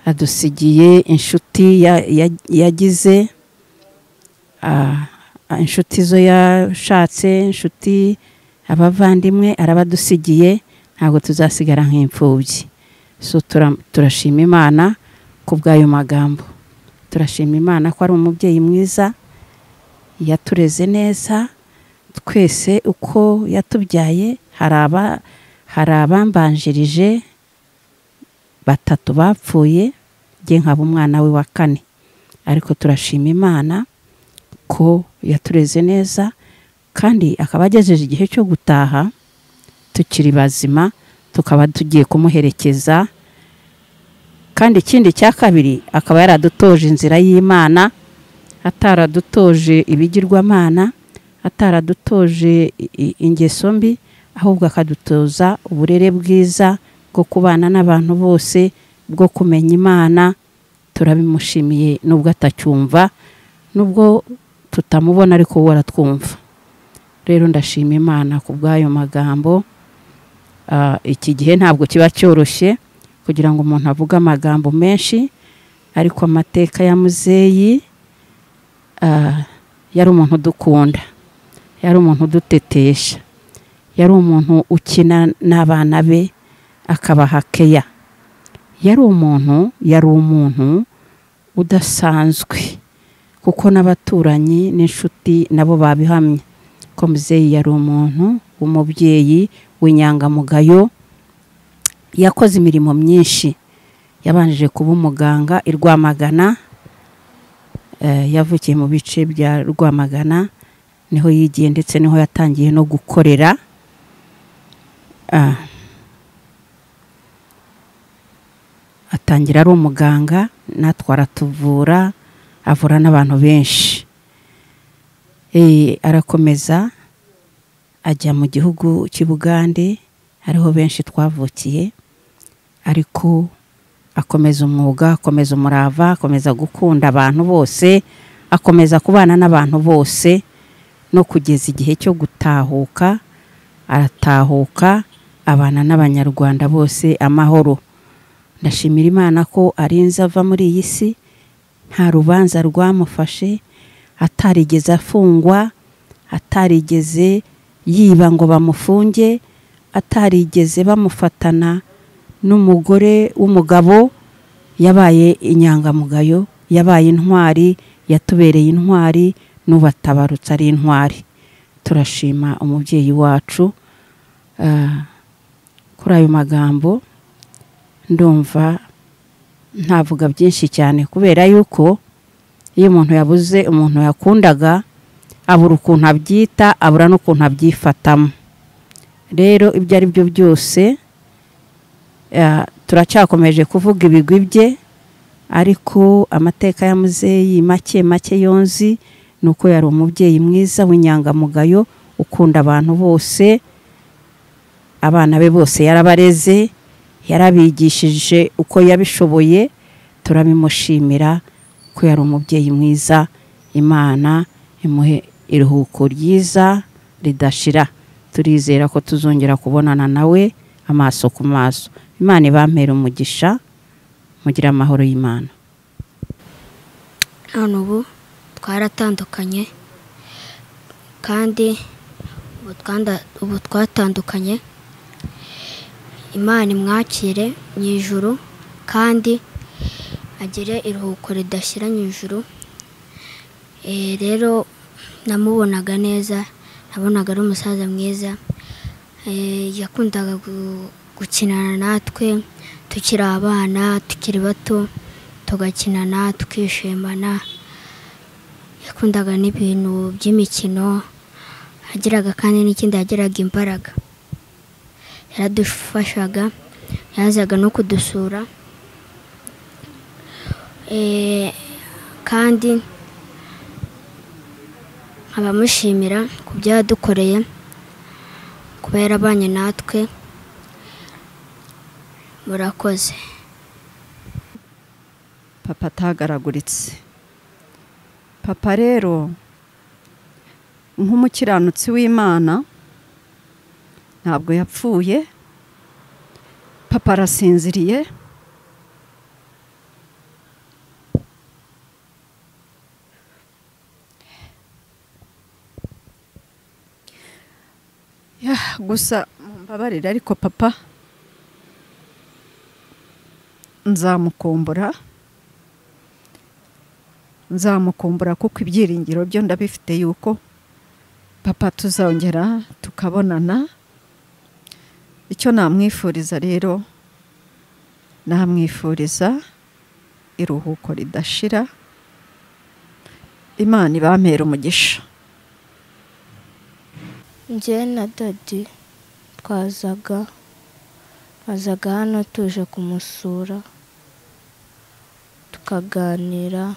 adusigiye inshuti yagize, inshuti zo yashatse, inshuti abavandimwe arabadusigiye, ntabwo tuzasigara nk'imfubyi. So turashima Imana ku bw'ayo magambo. Turashima Imana ko ari umubyeyi mwiza, yatureze neza twese uko yatubyaye. Hari abambanjirije batatu bapfuye, njye nkaba umwana we wa kane, ariko turashima Imana ko yatureze neza, kandi akaba agejeje igihe cyo gutaha tukiri bazima, tukaba tugiye kumuherekeza. Kandi ikindi cya kabiri, akaba yaradutoje inzira y'Imana, ataradutoje ibigirwamana, ataradutoje ingeso mbi, ahubwo akadutoza uburere bwiza bwo kubana n'abantu bose, bwo kumenya Imana. Turabimushimiye nubwo atacyumva, nubwo tutamubona, ariko we aratwumva. Rero ndashima Imana ku bw'ayo magambo. Iki gihe ntabwo kiba cyoroshye kugira ngo umuntu avuge amagambo menshi, ariko amateka ya muzeyi, yari umuntu udukunda, yari umuntu udutetesha, yari umuntu ukina n'abana be akabaha keya, yari umuntu udasanzwe, kuko n'abaturanyi n'inshuti nabo babihamye ko muzeyi yari umuntu w'umubyeyi w'inyangamugayo. Yakoze imirimo myinshi, yabanjije kuba umuganga i Rwamagana, yavukiye mu bice bya Rwamagana, niho yigiye ndetse niho yatangiye no gukorera. Atangira ari umuganga, natwe aratuvura, avura n'abantu benshi. Arakomeza ajya mu gihugu cy'i Bugande, hariho benshi twavukiye, ariko akomeza umwuga, akomeza umurava, akomeza gukunda abantu bose, akomeza kubana n'abantu bose, no kugeza igihe cyo gutahuka aratahuka, abana n'abanyarwanda bose amahoro. Ndashimira Imana ko arinze ava muri iyi si nta rubanza rwamufashe, atarigeze afungwa, atarigeze yiba ngo bamufunge, atarigeze bamufatana n'umugore w'umugabo. Yabaye inyangamugayo, yabaye intwari, yatubereye intwari, n'ubatabarutse ari intwari. Turashima umubyeyi wacu. Kuri ayo magambo ndumva ntavuga byinshi cyane, kubera yuko iyo umuntu yabuze umuntu yakundaga, abura ukuntu abyita, abura n'ukuntu abyifatamo. Rero ibyo ari byo byose, turacyakomeje kuvuga ibigwi bye, ariko amateka ya muzeyi make make yonzi nuko yari umubyeyi mwiza w'inyangamugayo, ukunda abantu bose, abana be bose yarabareze, yarabigishije uko yabishoboye. Turabimushimira ko yari umubyeyi mwiza. Imana imuhe iruhuko ryiza ridashira. Turizera ko tuzongera kubonana nawe amaso ku maso. Imana ibampere umugisha, mugira amahoro y'Imana. None ubu twaratandukanye, kandi ubu twatandukanye. Imana imwakire mu ijuru kandi agire iruhuko ridashira mu ijuru. Rero namubonaga neza, nabonaga ari umusaza mwiza. Yakundaga gukinana natwe tukiri abana, tukiri bato, tugakinana tukishimana. Yakundaga n'ibintu by'imikino, agiraga kandi n'ikindi yagiraga imbaraga. Yaradufashaga, yazaga no kudusura. Kandi abamushimira ku byo yadukoreye, kuba yarabanye natwe. Murakoze. Papa atagaraguritse. Papa rero nk'umukiranutsi w'Imana ntabwo yapfuye. Papa arasinziriye. Ya gusa mumbabarire, ariko papa nzamukumbura, nzamukumbura kuko ibyiringiro byo ndabifite yuko papa tuzongera tukabonana. Icyo namwifuriza rero, namwifuriza iruhuko ridashira. Imana ibampere umugisha. Njye na dadi twazaga hano tuje kumusura, tukaganira,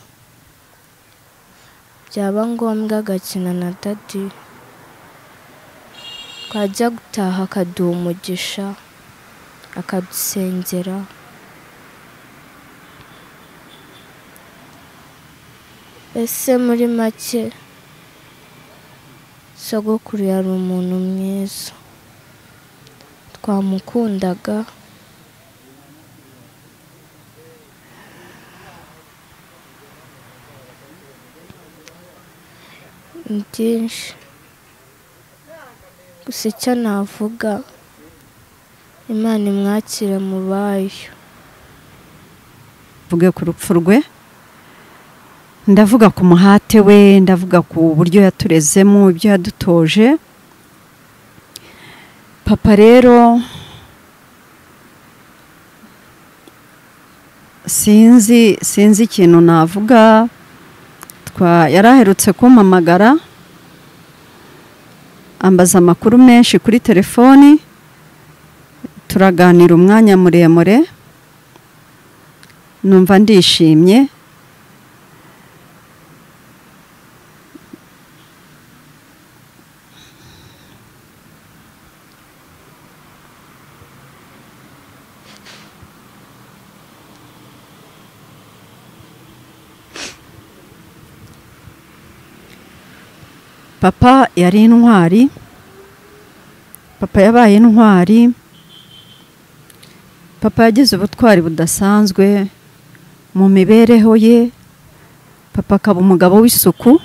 byaba ngombwa agakina na dadi, twajya gutaha akaduha umugisha, akadusengera. Ese muri make sogokuru yari umuntu mwiza, twamukundaga. Byinshi gusa icyo navuga, Imana imwakire mu bayo. Mvuge ku rupfu rwe, ndavuga ku muhate we, ndavuga ku buryo yaturezemo, ibyo yadutoje. Papa rero sinzi ikintu navuga. Yaraherutse kumpamagara ambaza amakuru menshi kuri telefoni, turaganira umwanya muremure, numva ndishimye. Papa yari intwari, papa yabaye intwari, papa yagize ubutwari budasanzwe mu mibereho ye. Papa akaba umugabo w'isuku,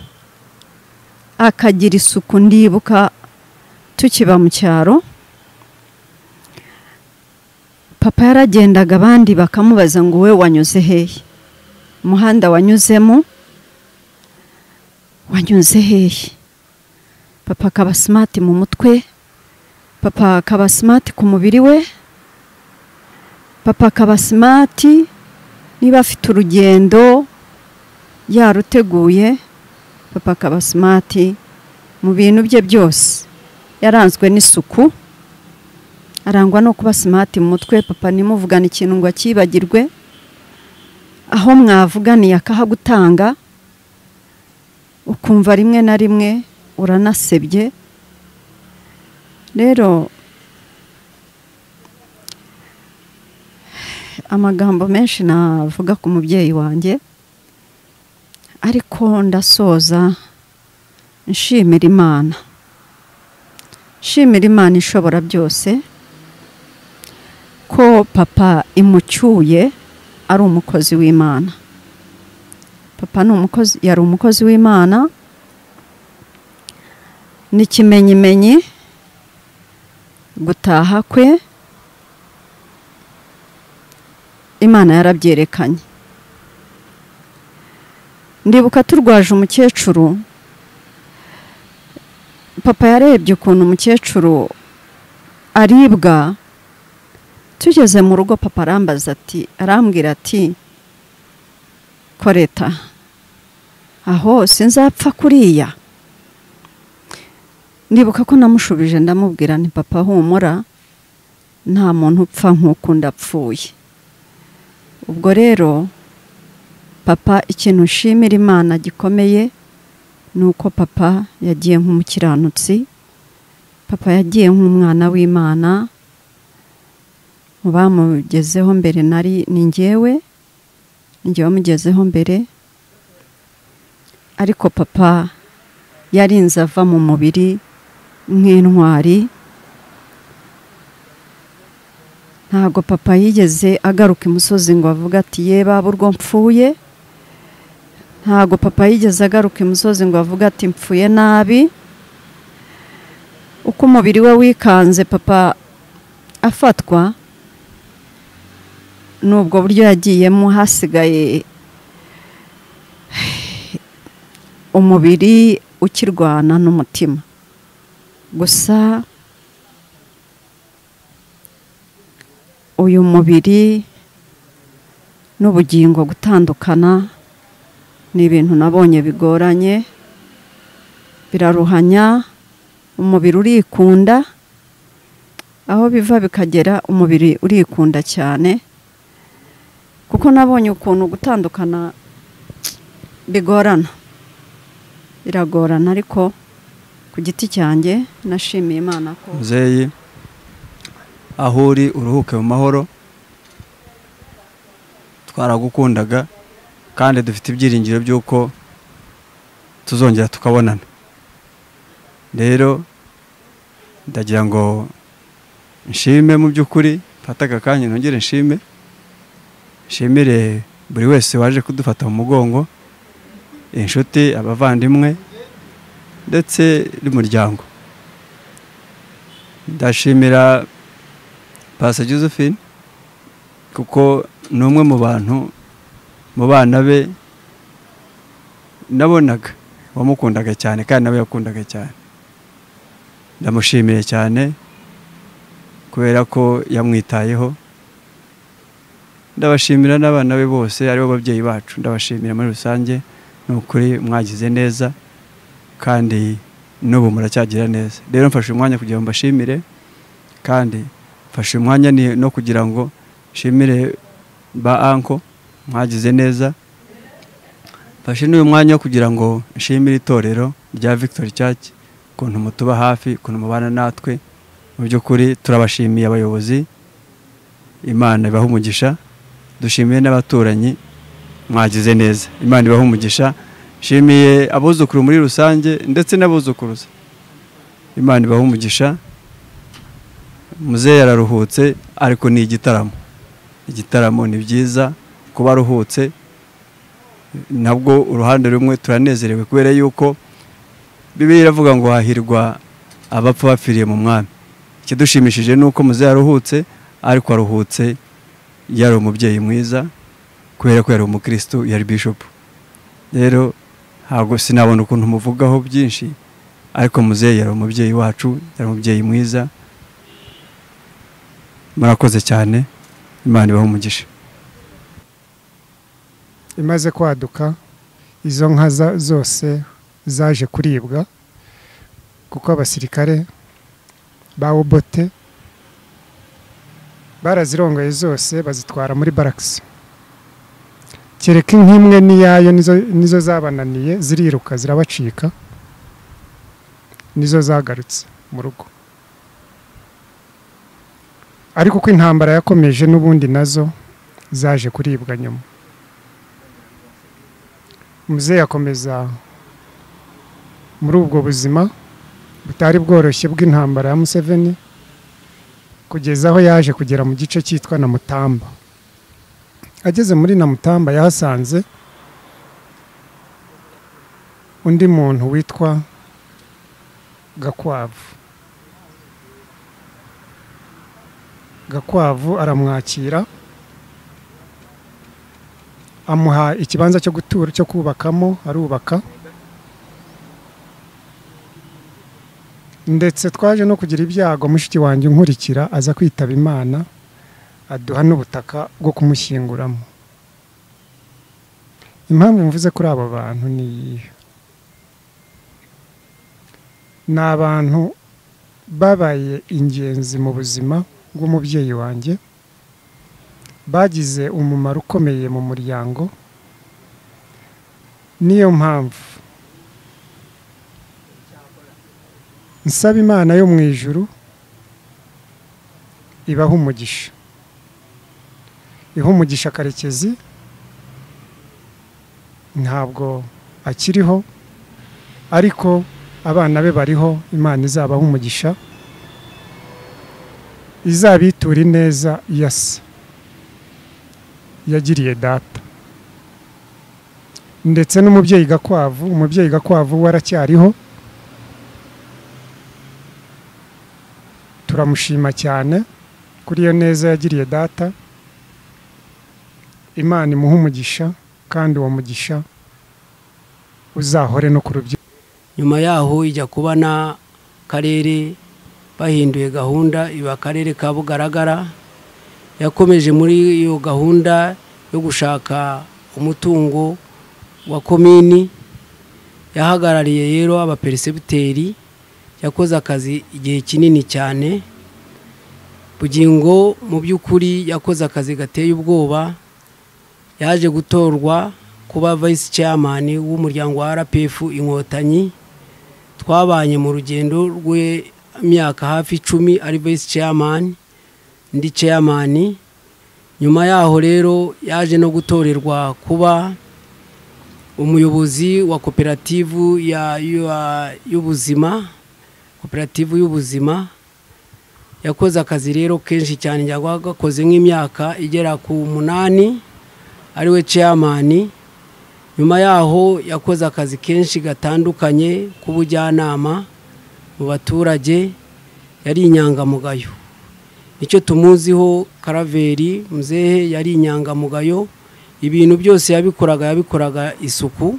akagira isuku. Ndibuka tukiba mu cyaro, papa yaragendaga abandi bakamubaza ngo we wanyuze hehe, umuhanda wanyuzemo wanyuze hehe. Papa akaba smart mu mutwe, papa akaba smart ku mubiri we, papa akaba smart niba afite urugendo yaruteguye, papa akaba smart mu bintu bye byose. Yaranzwe n'isuku, arangwa no kuba smart mu mutwe. Papa nimuvugana ikintu ngo akibagirwe, aho mwavuganiye akahagutanga, ukumva rimwe na rimwe uranasebye. Rero Amagambo menshi navuga ku mubyeyi wanjye, ariko ndasoza nshimira Imana. Nshimira Imana ishobora byose ko papa imucyuye ari umukozi w'Imana. Papa ni umukozi, yari umukozi w'Imana, n'ikimenyimenyi gutaha kwe Imana yarabyerekanye. Ndibuka turwaje umukecuru, papa yarebye ukuntu umukecuru aribwa. Tugeze mu rugo papa arambaza ati, arambwira ati, Koreta, aho sinzapfa kuriya? Ndibuka ko namushubije ndamubwira nti papa humura, nta muntu upfa nk'uko ndapfuye. Ubwo rero papa, ikintu nshimira Imana gikomeye nuko papa yagiye nk'umukiranutsi, papa yagiye nk'umwana w'Imana. Mu bamugezeho mbere nari ni njyewe, njyewe wamugezeho mbere, ariko papa yarinze ava mu mubiri nk'intwari. Ntabwo papa yigeze agaruka imusozi ngo avuge ati ye baba urwo mpfuye. Ntabwo papa yigeze agaruka imusozi ngo avuge ati mpfuye nabi. Uko umubiri we wikanze papa afatwa, nubwo buryo yagiyemo hasigaye umubiri ukirwana n'umutima. Gusa uyu mubiri n'ubugingo gutandukana ni ibintu nabonye bigoranye, biraruhanya. Umubiri urikunda, aho biva bikagera umubiri urikunda cyane, kuko nabonye ukuntu gutandukana bigorana, biragorana. Ariko ku giti cyanjye nashimiye Imana ko muzeyi aho uri uruhuke mu mahoro, twaragukundaga kandi dufite ibyiringiro by'uko tuzongera tukabonana. Rero ndagira ngo nshime mu by'ukuri, mfate aka kanya nongere nshime, nshimire buri wese waje kudufata mu mugongo, inshuti, abavandimwe ndetse n'umuryango. Ndashimira Pastor Josephine kuko ni umwe mu bantu mu bana be nabonaga wamukundaga cyane kandi nawe yakundaga cyane. Ndamushimiye cyane kubera ko yamwitayeho. Ndabashimira n'abana be bose aribo babyeyi bacu, ndabashimira muri rusange. Nukuri mwagize neza kandi n'ubu muracyagira neza. Rero mfashe umwanya kugira ngo mbashimire, kandi mfashe umwanya no kugira ngo nshimire ba anko mwagize neza. Mfashe n'uyu mwanya kugira ngo nshimire itorero rya Victory Church ukuntu mutuba hafi, ukuntu mubana natwe. Mu by'ukuri turabashimiye abayobozi, Imana ibahe umugisha. Dushimiye n'abaturanyi mwagize neza, Imana ibahe umugisha. Nshimiye abuzukuru muri rusange ndetse n'abuzukuruza, Imana ibahe umugisha. Muzehe yararuhutse ariko ni igitaramo, igitaramo ni byiza kuba aruhutse. Nabwo uruhande rumwe turanezerewe kubera yuko Bibiliya iravuga ngo hahirwa abapfa bapfiriye mu mwami. Ikidushimishije nuko muzehe aruhutse, ariko aruhutse yari umubyeyi mwiza kubera ko yari umukristo, yari bishop. Rero ntabwo sinabona ukuntu muvugaho byinshi, ariko muzehe yari umubyeyi wacu, yari umubyeyi mwiza. Murakoze cyane, Imana ibahe umugisha. Imaze kwaduka izo nka zose zaje kuribwa, kuko abasirikare ba Obote barazirongoye zose bazitwara muri barracks. Kereka inkimwe niyayo nizo zabananiye, ziriruka zirabacika, nizo zagarutse mu rugo. Ariko uko intambara yakomeje n'ubundi nazo Zaje kuribwa nyuma. Muzehe akomeza muri ubwo buzima butari bworoshye bw'intambara ya Museveni, kugeza aho yaje kugera mu gice cyitwa Namutamba. Ageze muri Namutamba yahasanze undi muntu witwa Gakwavu. Gakwavu aramwakira, amuha ikibanza cyo gutura, cyo kubakamo, arubaka. Ndetse twaje no kugira ibyago, mushiki wanjye nkurikira aza kwitaba Imana, aduha n'ubutaka bwo kumushyinguramo. Impamvu mvuze kuri abo bantu ni abantu babaye ingenzi mu buzima bw'umubyeyi wanjye, bagize umumaro ukomeye mu muryango. Niyo mpamvu nsaba Imana yo mu ijuru ibaha umugisha, iha umugisha Karekezi. Ntabwo akiriho, ariko abana be bariho. Imana izabaha umugisha, izabitura ineza ya se yagiriye data. Ndetse n'umubyeyi Gakwavu, umubyeyi Gakwavu waracyariho, turamushima cyane kuri iyo neza yagiriye data. Imana imuha umugisha, kandi uwo mugisha uzahore no ku rubyiruko. Nyuma yaho ijya kuba na karere, bahinduye gahunda iba karere ka Bugaragara. Yakomeje muri iyo gahunda yo gushaka umutungo wa komini. Yahagarariye rero abaperesibuteri, yakoze akazi igihe kinini cyane. Bugingo mu by'ukuri yakoze akazi gateye ubwoba. Yaje gutorwa kuba vice chairman w'umuryango wa RPF Inkotanyi. Twabanye mu rugendo rw'imyaka hafi 10 ari vice chairman, ndi chairman. Nyuma yaho rero yaje no gutorerwa kuba umuyobozi wa koperative y'ubuzima, koperative y'ubuzima. Yakoze akazi rero kenshi cyane, yagakoze nk'imyaka igera ku 8 ariwe chairman. Nyuma yaho yakoze akazi kenshi gatandukanye k'ubujyanama mu baturage, yari inyangamugayo. Icyo tumuziho Karaveri muzehe, yari inyangamugayo. Ibintu byose yabikoraga isuku,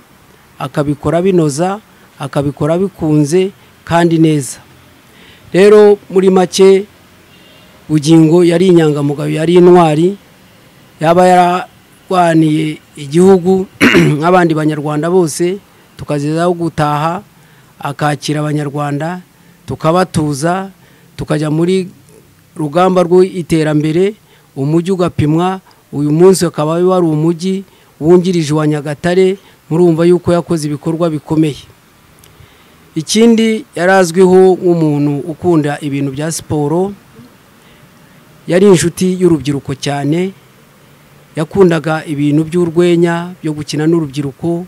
akabikora binoza, akabikora bikunze kandi neza. Rero muri make Bugingo yari inyangamugayo, yari intwari, yaba yararwaniye igihugu nk'abandi banyarwanda bose, tukagezaho gutaha, akakira abanyarwanda, tukabatuza, tukajya muri rugamba rw'iterambere. Umujyi ugapimwa, uyu munsi akaba wari umujyi wungirije wa Nyagatare. Murumva yuko yakoze ibikorwa bikomeye. Ikindi yarazwiho nk'umuntu ukunda ibintu bya siporo, yari inshuti y'urubyiruko cyane, yakundaga ibintu by'urwenya byo gukina n'urubyiruko.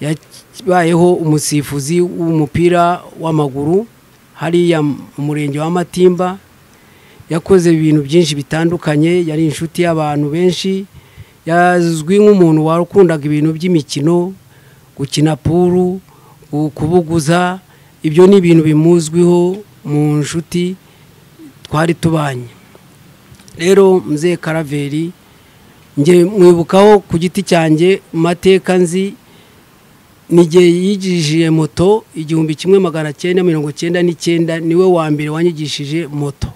Yabayeho umusifuzi w'umupira w'amaguru hariya mu murenge wa Matimba. Yakoze ibintu byinshi bitandukanye, yari inshuti y'abantu benshi. Yazwi nk'umuntu wakundaga ibintu by'imikino, gukina puru, kubuguza. Ibyo ni ibintu bimuzwiho mu nshuti twari tubanye. Rero mzee Karaveri nge mwibukaho ku giti cyanjye mateka nzi nige yigishije moto 1999, niwe wa mbere wanyigishije moto.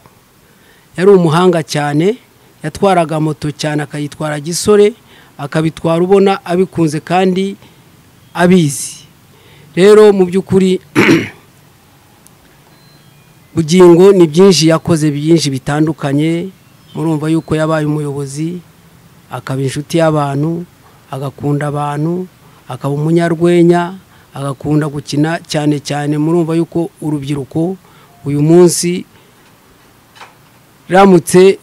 Yari umuhanga cyane, yatwaraga moto cyane, akayitwara gisore, akabitwara ubona abikunze kandi abizi. Rero mu by'ukuri Bugingo ni byinshi yakoze, byinshi bitandukanye. Murumva yuko yabaye umuyobozi, akaba inshuti y'abantu, agakunda abantu, akaba umunyarwenya, agakunda gukina cyane cyane. Murumva yuko urubyiruko uyu munsi ramutse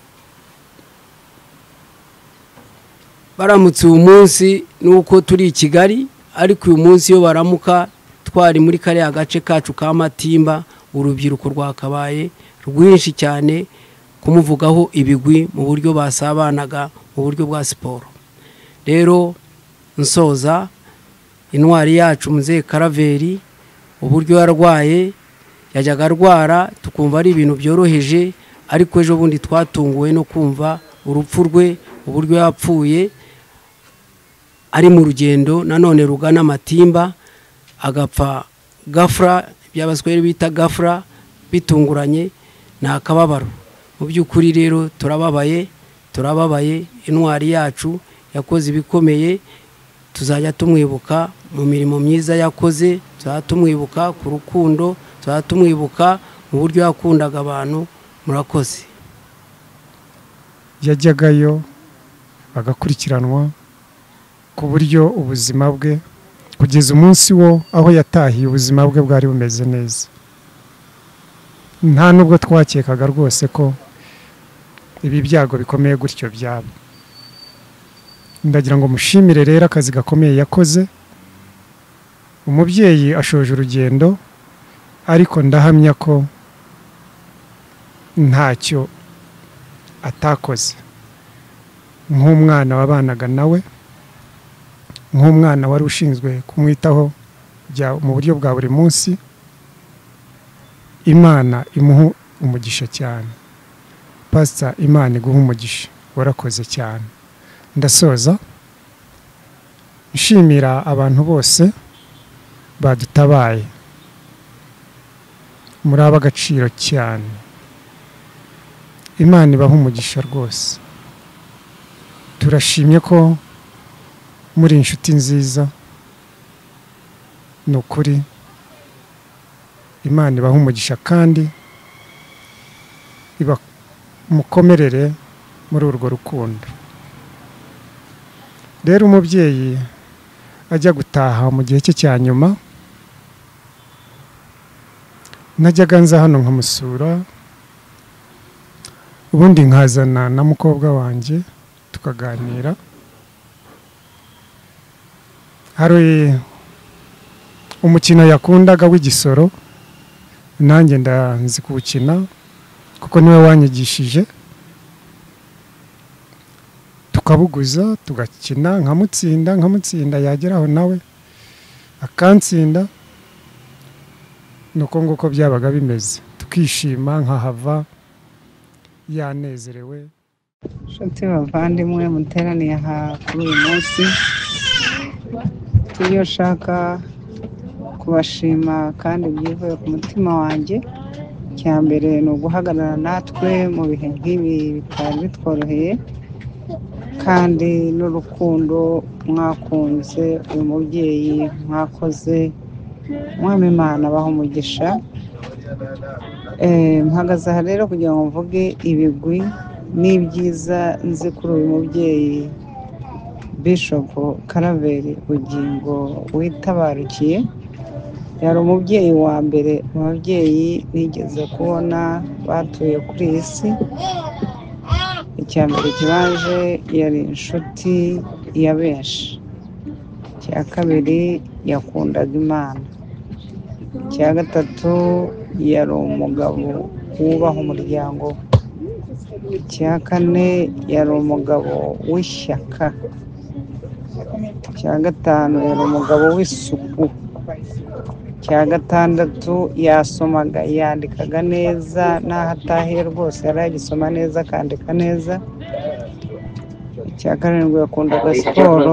Baramutse uyu munsi nuko turi i Kigali, ariko uyu munsi iyo baramuka twari muri kariya gace kacu ka Matimba, urubyiruko rwakabaye rwinshi cyane kumuvugaho ibigwi mu buryo basabanaga mu buryo bwa siporo. Rero nsoza, intwari yacu Muzehe Karaveri, uburyo yarwaye, yajyaga arwara tukumva ari ibintu byoroheje, ariko ejo bundi twatunguwe no kumva urupfu rwe, uburyo yapfuye ari mu rugendo nanone rugana Matimba, agapfa gafra, by'abaswere bita gafra, bitunguranye, ni akababaro. Mu by'ukuri rero turababaye, turababaye. Intwari yacu yakoze ibikomeye, tuzajya tumwibuka mu mirimo myiza yakoze, tuzajya tumwibuka ku rukundo, tuzajya tumwibuka mu buryo yakundaga abantu. Murakoze. Yajyagayo agakurikiranwa ku buryo ubuzima bwe kugeza umunsi wo aho yatahiye ubuzima bwe bwari bumeze neza. Nta nubwo twakekaga rwose ko ibi byago bikomeye gutyo byaba. Ndagira ngo mushimire rero akazi gakomeye yakoze. Umubyeyi ashoje urugendo, ariko ndahamya ko ntacyo atakoze. Nk'umwana wabanaga nawe, nk'umwana wari ushinzwe kumwitaho mu buryo bwa buri munsi, Imana imuha umugisha cyane. Pastor, Imana iguha umugisha, warakoze cyane. Ndasoza nshimira abantu bose badutabaye, muri ab'agaciro cyane. Imana ibaha umugisha rwose. Turashimye ko muri inshuti nziza, ni ukuri Imana ibaha umugisha kandi ibamukomerere muri urwo rukundo. Rero umubyeyi ajya gutaha mu gihe cye cya nyuma, najyaga nza hano nkamusura, ubundi nkazana na mukobwa wanjye tukaganira. Hari umukino yakundaga w'igisoro, nanjye ndanzi kuwukina kuko niwe wanyigishije, tukabuguza tugakina, nkamutsinda, yageraho nawe akantsinda. Nuko nguko byabaga bimeze, tukishima nkahava yanezerewe. Nshuti bavandimwe muteraniye aha kuri uyu munsi, iyo nshaka kubashima kandi byivuye ku mutima wanjye, icya mbere ni uguhagarara natwe mu bihe nk'ibi bitari bitworoheye, kandi n'urukundo mwakunze uyu mubyeyi mwakoze, Umwami Imana abaha umugisha. Mpagaze aha rero kugira ngo mvuge ibigwi n'ibyiza nzi kuri uyu mubyeyi Bishop Karaveri Bugingo witabarukiye. Yari umubyeyi wa mbere mu babyeyi nigeze kubona batuye kuri iyi si. Icya mbere kibaje, yari inshuti ya benshi. Icya kabiri, yakundaga Imana. Icya gatatu, yari umugabo wubaha umuryango we. Icya kane, yari umugabo w'ishyaka. Icya gatanu, yari umugabo w'isuku. Icya gatandatu, yasomaga yandikaga neza, n'aho atahiye rwose yari agisoma neza akandika neza. Icya karindwi, yakundaga siporo.